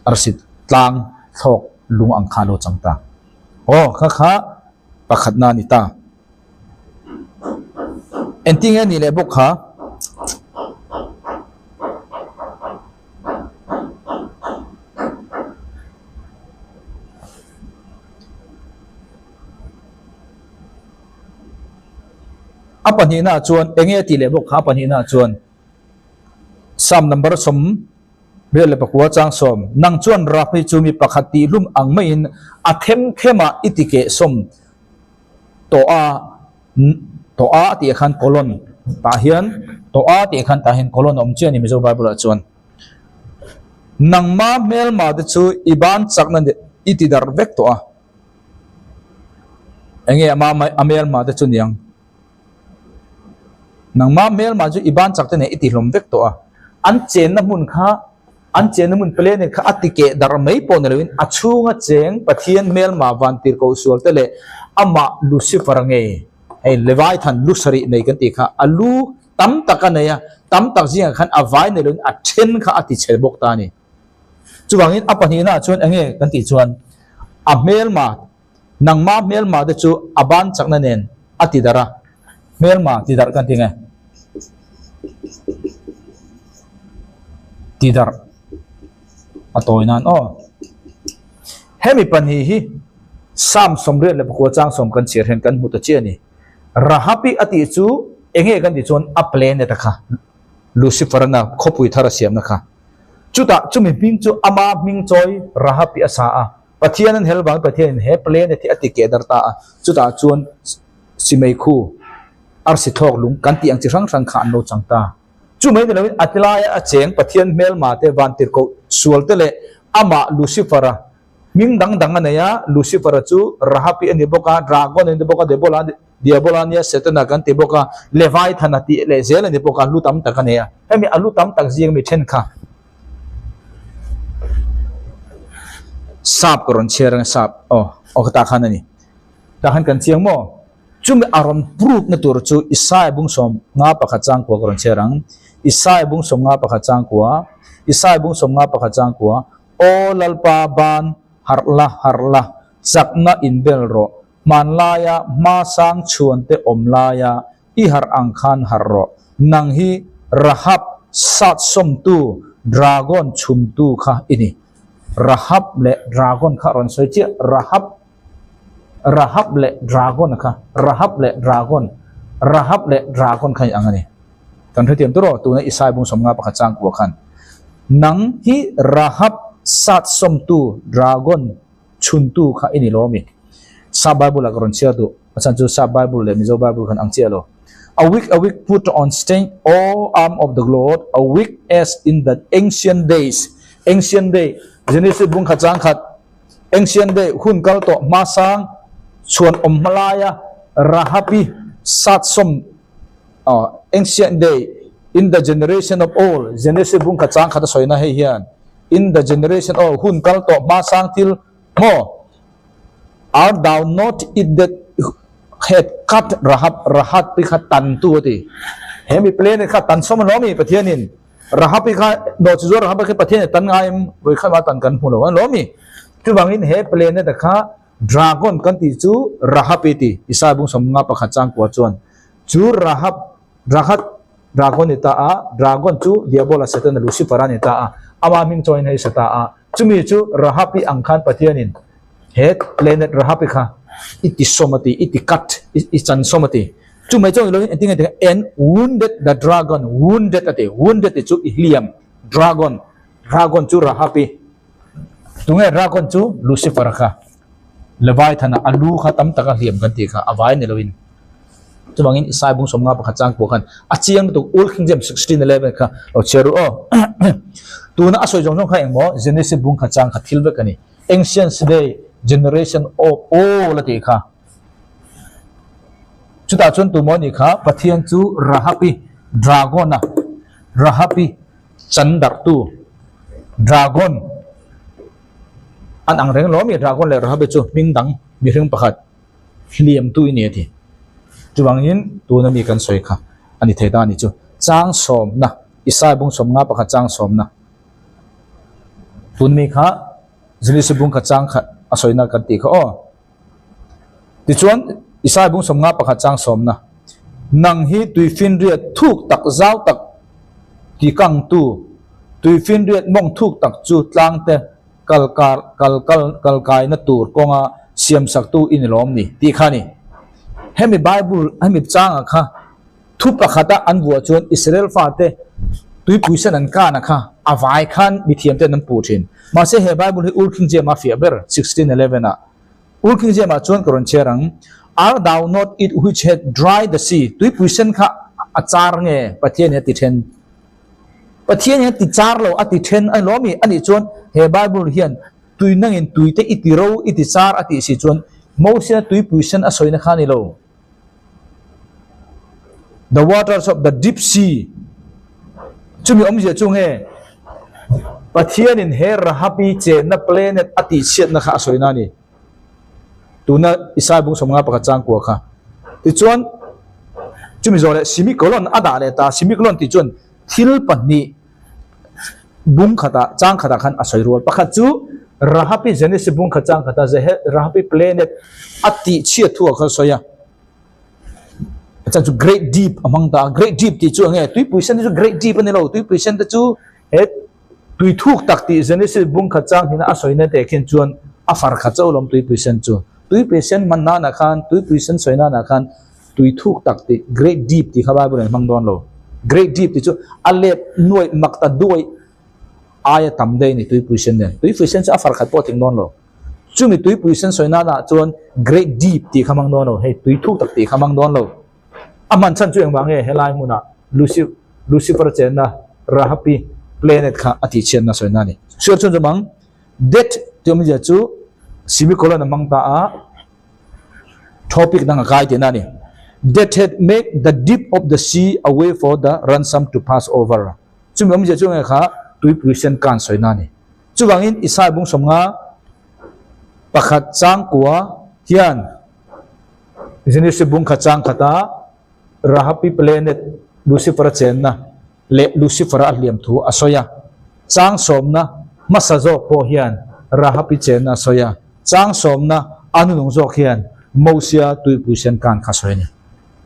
arsi tlang thlawk lung ang kha a lo chang ta. Aw kha kha pakhatna a ni ta. Engtin nge a nih leh bawk kha? A pahnihnaah chuan eng nge a tih leh bawk kha a pahnihnaah chuan Psalm number 24 chang 10 Nang chuan rap hi chu mi pakhat tihhlum ang maiin a them themah i ti keh sawm tawh a tawh a tih ah khan colon tah hian tawh a tih ah khan tah hian colon a awm chiah a ni Mizo Bible ah chuan Nangma hmelma te chu i ban chakna i ti darh vek tawh a. Enge ama a hmelma te chu niang. Nangma hmelma chu i ban chak te nen i ti hlawm vek tawh a. An chenna hmun kha an chenna hmun planet kha a ti keh darh mai pawh ni loin a chhunga cheng Pathian hmelma vantirhkoh sual te leh amah Lucifer ngei hei Leviathan lu sarih nei kan tih kha a lu tam tak a nei a, tam tak zingah khan a vai nei loin a then kha a ti chhe bawk ta a ni. Chuvangin a pahnihnaah chuan eng nge kan tih chuan a hmelma, nangma hmelma te chu a ban chakna nen a ti darh a, hmelma ti darh kan ti nge? Ti darh a tawi nan aw. Hemi pahnih hi Psalm 84 chang 10 kan chhiar hian kan hmu ta chiah a ni. Rahabi a tih chu eng nge kan tih chuan a planet a kha Lucifer-a khawpui thar a siamna kha. Chutah chumi hming chu ama hming chawi Rahab hi a sa a, Pathian an hel vangin Pathianin he planet hi a ti keh dar ta a, chutah chuan Simeikhu, arsi thlawk lung kan tih ang chi hrang hrang kha an lo chang ta. Chu mai ni loin a tilaia a cheng Pathian hmelma te, vantirhkoh sual te leh amah Lucifer-a hming dang dang a nei a, Lucifer-a chu Rahapi a ni bawk a, Dragon a ni bawk a, Debola Diabola a nia, Setana kan ti bawk a, Leviathan-a tih leh zel a ni bawk a, lu tam tak a nei a. Hemi a lu tam tak zing mi then kha sap ka rawn chhiar ang sap aw aw tah khan a ni. Tah khan kan chiang maw? Chumi a rawn proof na tur chu Isaiah bung 51 changkua ka rawn chhiar ang. Isaiah bung 51 changkua, Isaiah bung 51 changkua, Aw Lalpa ban, harh la, harh la, chakna inbel rawh, hmanlaia hma sang chhuante awm laia i harh ang khan harh rawh. Nang hi Rahab satsawmtu, dragon chhumtu kha i ni. Rahab leh dragon kha rawn sawi chiah, Rahab, Rahab leh dragon kha, Rahab leh dragon, Rahab leh dragon kha i ang a ni. Kan hrethiam tur aw, tuna Isai bung 51 changkua khan. Nang hi Rahab satsawmtu, dragon chhuntu kha i ni lo ami? Sap Bible ah ka rawn chhiar duh, a chhan chu Sap Bible leh Mizo Bible khan ang chiah lo. Awake, awake, put on strength, O arm of the Lord, awake as in the ancient days. Ancient day, Genesis bung khat chang khat, ancient day, hun kal tawh hmasang chhuan awm hma laia Rahabi satsawm, ancient day, in the generation of old, Genesis bung khat chang khat a sawina hei hian, in the generation of hun kal tawh hmasang thil maw Art thou not it that had cut Rahab, Rahab hi kha tan tu a ti. He mi planet kha tan sawm a lawm i Pathianin. Rahab hi kha nawh chi zuar Rahab hi Pathian a tan ngai em vawi khat mah tan kan hmu lo a lawm i. Chuvangin he planet a kha dragon kan tih chu Rahab hi ti. Isaiah bung 51 changkua chuan chu Rahab, Rahat, dragon ni ta a, dragon chu Diabola Setana Lucifer a ni ta a, ama hming chawiin hei sa ta a. Chumi chu Rahab i ang khan Pathianin he planet Rahab i kha i ti sawm a ti, i ti cut, i chan sawm a ti. Chumai chuan ni lovin engtin nge ti kha and wounded the dragon, wounded a ti, wounded ti chu i hliam, dragon, dragon chu Rahab i, tunge dragon chu Lucifer kha, Leviathan-a a lu kha tam taka hliam kan tih kha a vai ni lovin. Chuvangin Isai bung 51 chang pawh khan a chiang lutuk Old King James 16:11 kha lo chhiar ru aw. Tuna a sawi zawng zawng kha engmaw Genesis bung kha chang kha thil vek a ni. Ancient day generation of all a tih kha. Chutah chuan tumaw ni kha Pathian chu Rahabi Dragon-a Rahabi chandarhtu Dragon an ang reng lo ami Dragon leh Rahabi chu hming dang mihring pakhat. Hliamtu i ni a ti. Chuvangin tuna mi kan sawi kha a ni thei ta a ni chu. Chang sawmna, Isai bung 51 chang sawmna. Tuna mi kha Genesis bung kha chang khat a sawina kan tih kha aw. Tichuan Isai bung 51 chang sawmna. Nang hi tuifinriat thuk tak zau tak tikangtu, tuifinriat mawng thuk tak chu tlangte kal kar kal kal kal kaina tur kawnga siamsaktu i ni lawm ni tih kha a ni. Hemi Bible hemi changa kha thu pakhata an vuah chuan Israel fate tuipui sen an kana kha a vai khan mithiam ten an puh thin. Mahse he Bible hi Old King James a fiah ber 1611 ah. Old King James ah chuan ka rawn chhiar ang, Art thou not it which hath dried the sea tuipui sen kha a char nge Pathian hi a ti then. Pathian hian ti char lo a ti then a ni lo mi? Anih chuan he Bible hian tui nangin tui te i ti ro i ti char a tih si chuan Mosena tuipui sen a sawina kha a ni lo. The waters of the deep sea chumi awmzia chu nge Pathianin he Rahabi chenna planet a tihchhiatna kha a sawina a ni. Tuna Isaiah bung 51 changkua kha. Tichuan, chumi zawh leh semicolon a dah leh ta. Semicolon tih chuan thil pahnih bung khatah, chang khatah khan a sawi rual. Pakhat chu Rahapi Genesis bung khat chang khata Rahapi planet a tih chhiat thu ah khan a sawi a. A chan chu Great Deep a hmang ta a. Great Deep tih chu eng nge? Tuipui sen te chu Great Deep a ni lo. Tuipui sen te chu he Tui thuk tak tih Genesis bung khat chang hina a sawina teh khin chuan a far khat chauh lawm tuipui sen chu. Tuipui sen hman nanah khan, tuipui sen sawi nanah khan tui thuk tak tih Great Deep tih kha Bible in hmang dawn lo. Great Deep tih chu a let nuaih mak ta duaih aia tam daih a ni tuipui sen nen. Tuipui sen chu a far khat pawh a tling dawn lo. Chumi tuipui sen sawi nanah chuan Great Deep tih kha hmang dawn lo. Hei tui thuk tak tih kha hmang dawn lo. A hman chhan chu engvang nge helai hmunah Lucy. Lucifer-a chenna Rahapi planet kha a tihchhiatna sawina a ni. Chhiar chhun zawm ang, Death tih awmzia chu semicolon a hmang ta a, topic dang a kai tihna a ni. Death had made the deep of the sea a way for the ransom to pass over. Chumi awmzia chu nge kha tuipui sen kan sawina a ni. Chuvangin Isaiah bung 50 pakhat changkua hian Genesis bung khat chang khata Rahapi planet Lucifer-a chenna leh Lucifer-a a hliam thu a sawi a. Chang sawmna hmasa zawk pawh hian Rahapi chenna a sawi a. Chang sawmna a nunung zawk hian Mosia tuipui sen kan kha a sawi a ni.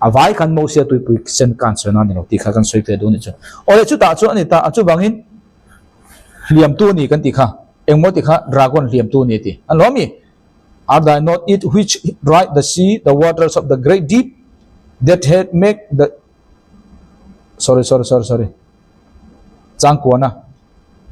A vai khan Mosia tuipui sen kan sawi na a ni lo tih kha kan sawi ve duh a nih chu. Awle chutah chuan a ni ta a chuvangin hliamtu a ni kan tih kha engmaw tih kha dragon hliamtu a ni a ti. An lo ami? Are thy not it which dried the sea, the waters of the great deep, that had make the sorry sorry sorry sorry changkuana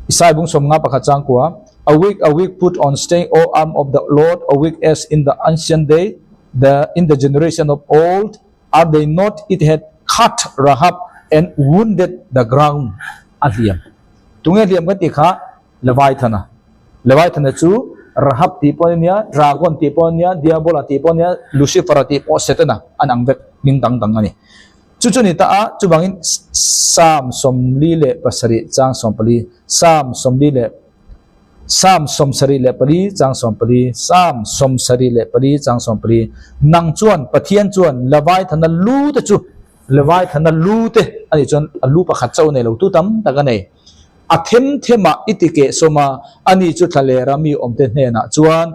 Isai bung 51 pakhat changkua Awake awake put on strength O arm of the Lord awake as in the ancient day the in the generation of old are they not it had cut Rahab and wounded the ground a hliam tunge hliam kan tih kha Leviathana. Leviathana chu Rahab tih pawh a nia, Dragon tih pawh a nia, Diabola tih pawh a nia, Lucifera tih pawh Setana an ang vek, hming dang dang a ni. Chu chu ni ta a, chuvangin Psalm 47 chang 14, Psalm 40 leh Psalm 74 chang 14, Psalm 74 chang 14, Nang chuan Pathian chuan Leviathana lu te chu Leviathana lu te a nih chuan a lu pakhat chauh a nei lo, tu tam tak a nei. A them themah i ti keh sawm a, ani chu thlalera mi awmte hnenah chuan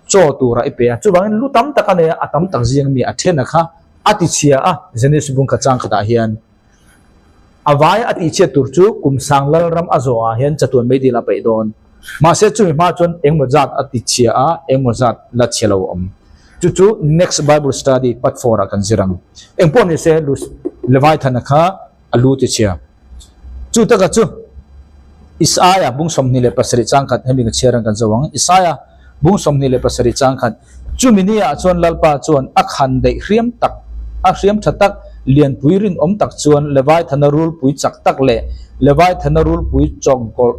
chaw tura i pe a. Chuvangin lu tam tak a nei a, a tam tak zing mi a then a kha a ti chhia a, Genesis bung kha chang khatah hian a vai a tihchhiat tur chu kum sang lalram a zawhah hian chatuan meidil a peih dawn. Mahse chumi hma chuan engmaw zat a ti chhia a, engmaw zat la chhe lo awm. Chu chu next Bible study part four ah kan zir ang. Engpawh nise Leviathan-a kha a lu ti chhia. Chu taka chu Isaiah bung 27 chang khat hemi ka chhiar ang kan zo ang. Isaiah bung 27 chang khat chumi ni ah chuan Lalpa chuan a khan daih hriam tak, a hriam tha tak, lianpui rinawm tak chuan Leviathana rulpui chak tak leh Leviathana rulpui chawngkawlh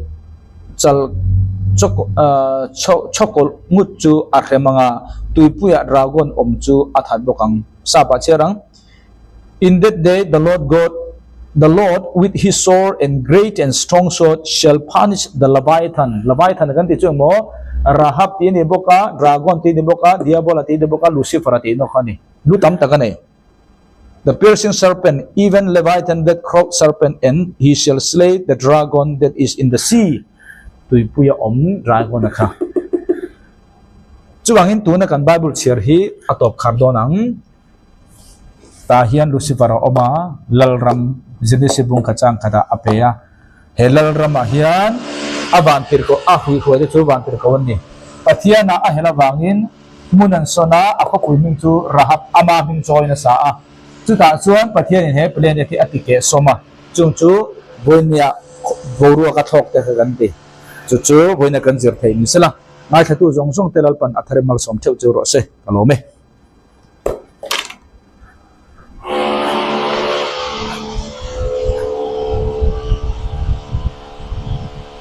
chal chawkawlh ngut chu a hrem ang a, tuipuiah dragon awm chu a that bawk ang. Sap ah chhiar ang. In that day the Lord God, the Lord with his sword and great and strong sword shall punish the Leviathan. Leviathan kan tih chu engmaw? Rahab tih a ni bawk a, Dragon tih a ni bawk a, Diabola tih a ni bawk a, Lucifer-a tih nawk a ni. Lu tam tak a nei. The piercing serpent, even Leviathan that crow serpent, and he shall slay the dragon that is in the sea. Tuipuia awm dragon-a kha. Chuvangin tuna kan Bible chhiar hi a tawp khar dawn ang. Tah hian Lucifer a awm a, Lalram Genesis bung kha chang khatah a pe a. He Lalramah hian a vantirhkoh a huihhuai te chu vantirhkoh an ni. Pathianah a hel avangin hmun an sawn a, a khawpui hming chu Rahab ama hming chawiin a sa a. Chutah chuan Pathianin he planet hi a ti keh sawm a, chung chu vawinia boruak a thlawk te kha kan ti. Chu chu vawiina kan zir thei ni sela, ngaithlatu zawng zawng te Lalpan a thar i malsawm theuh chu rawh se, ka lawm e.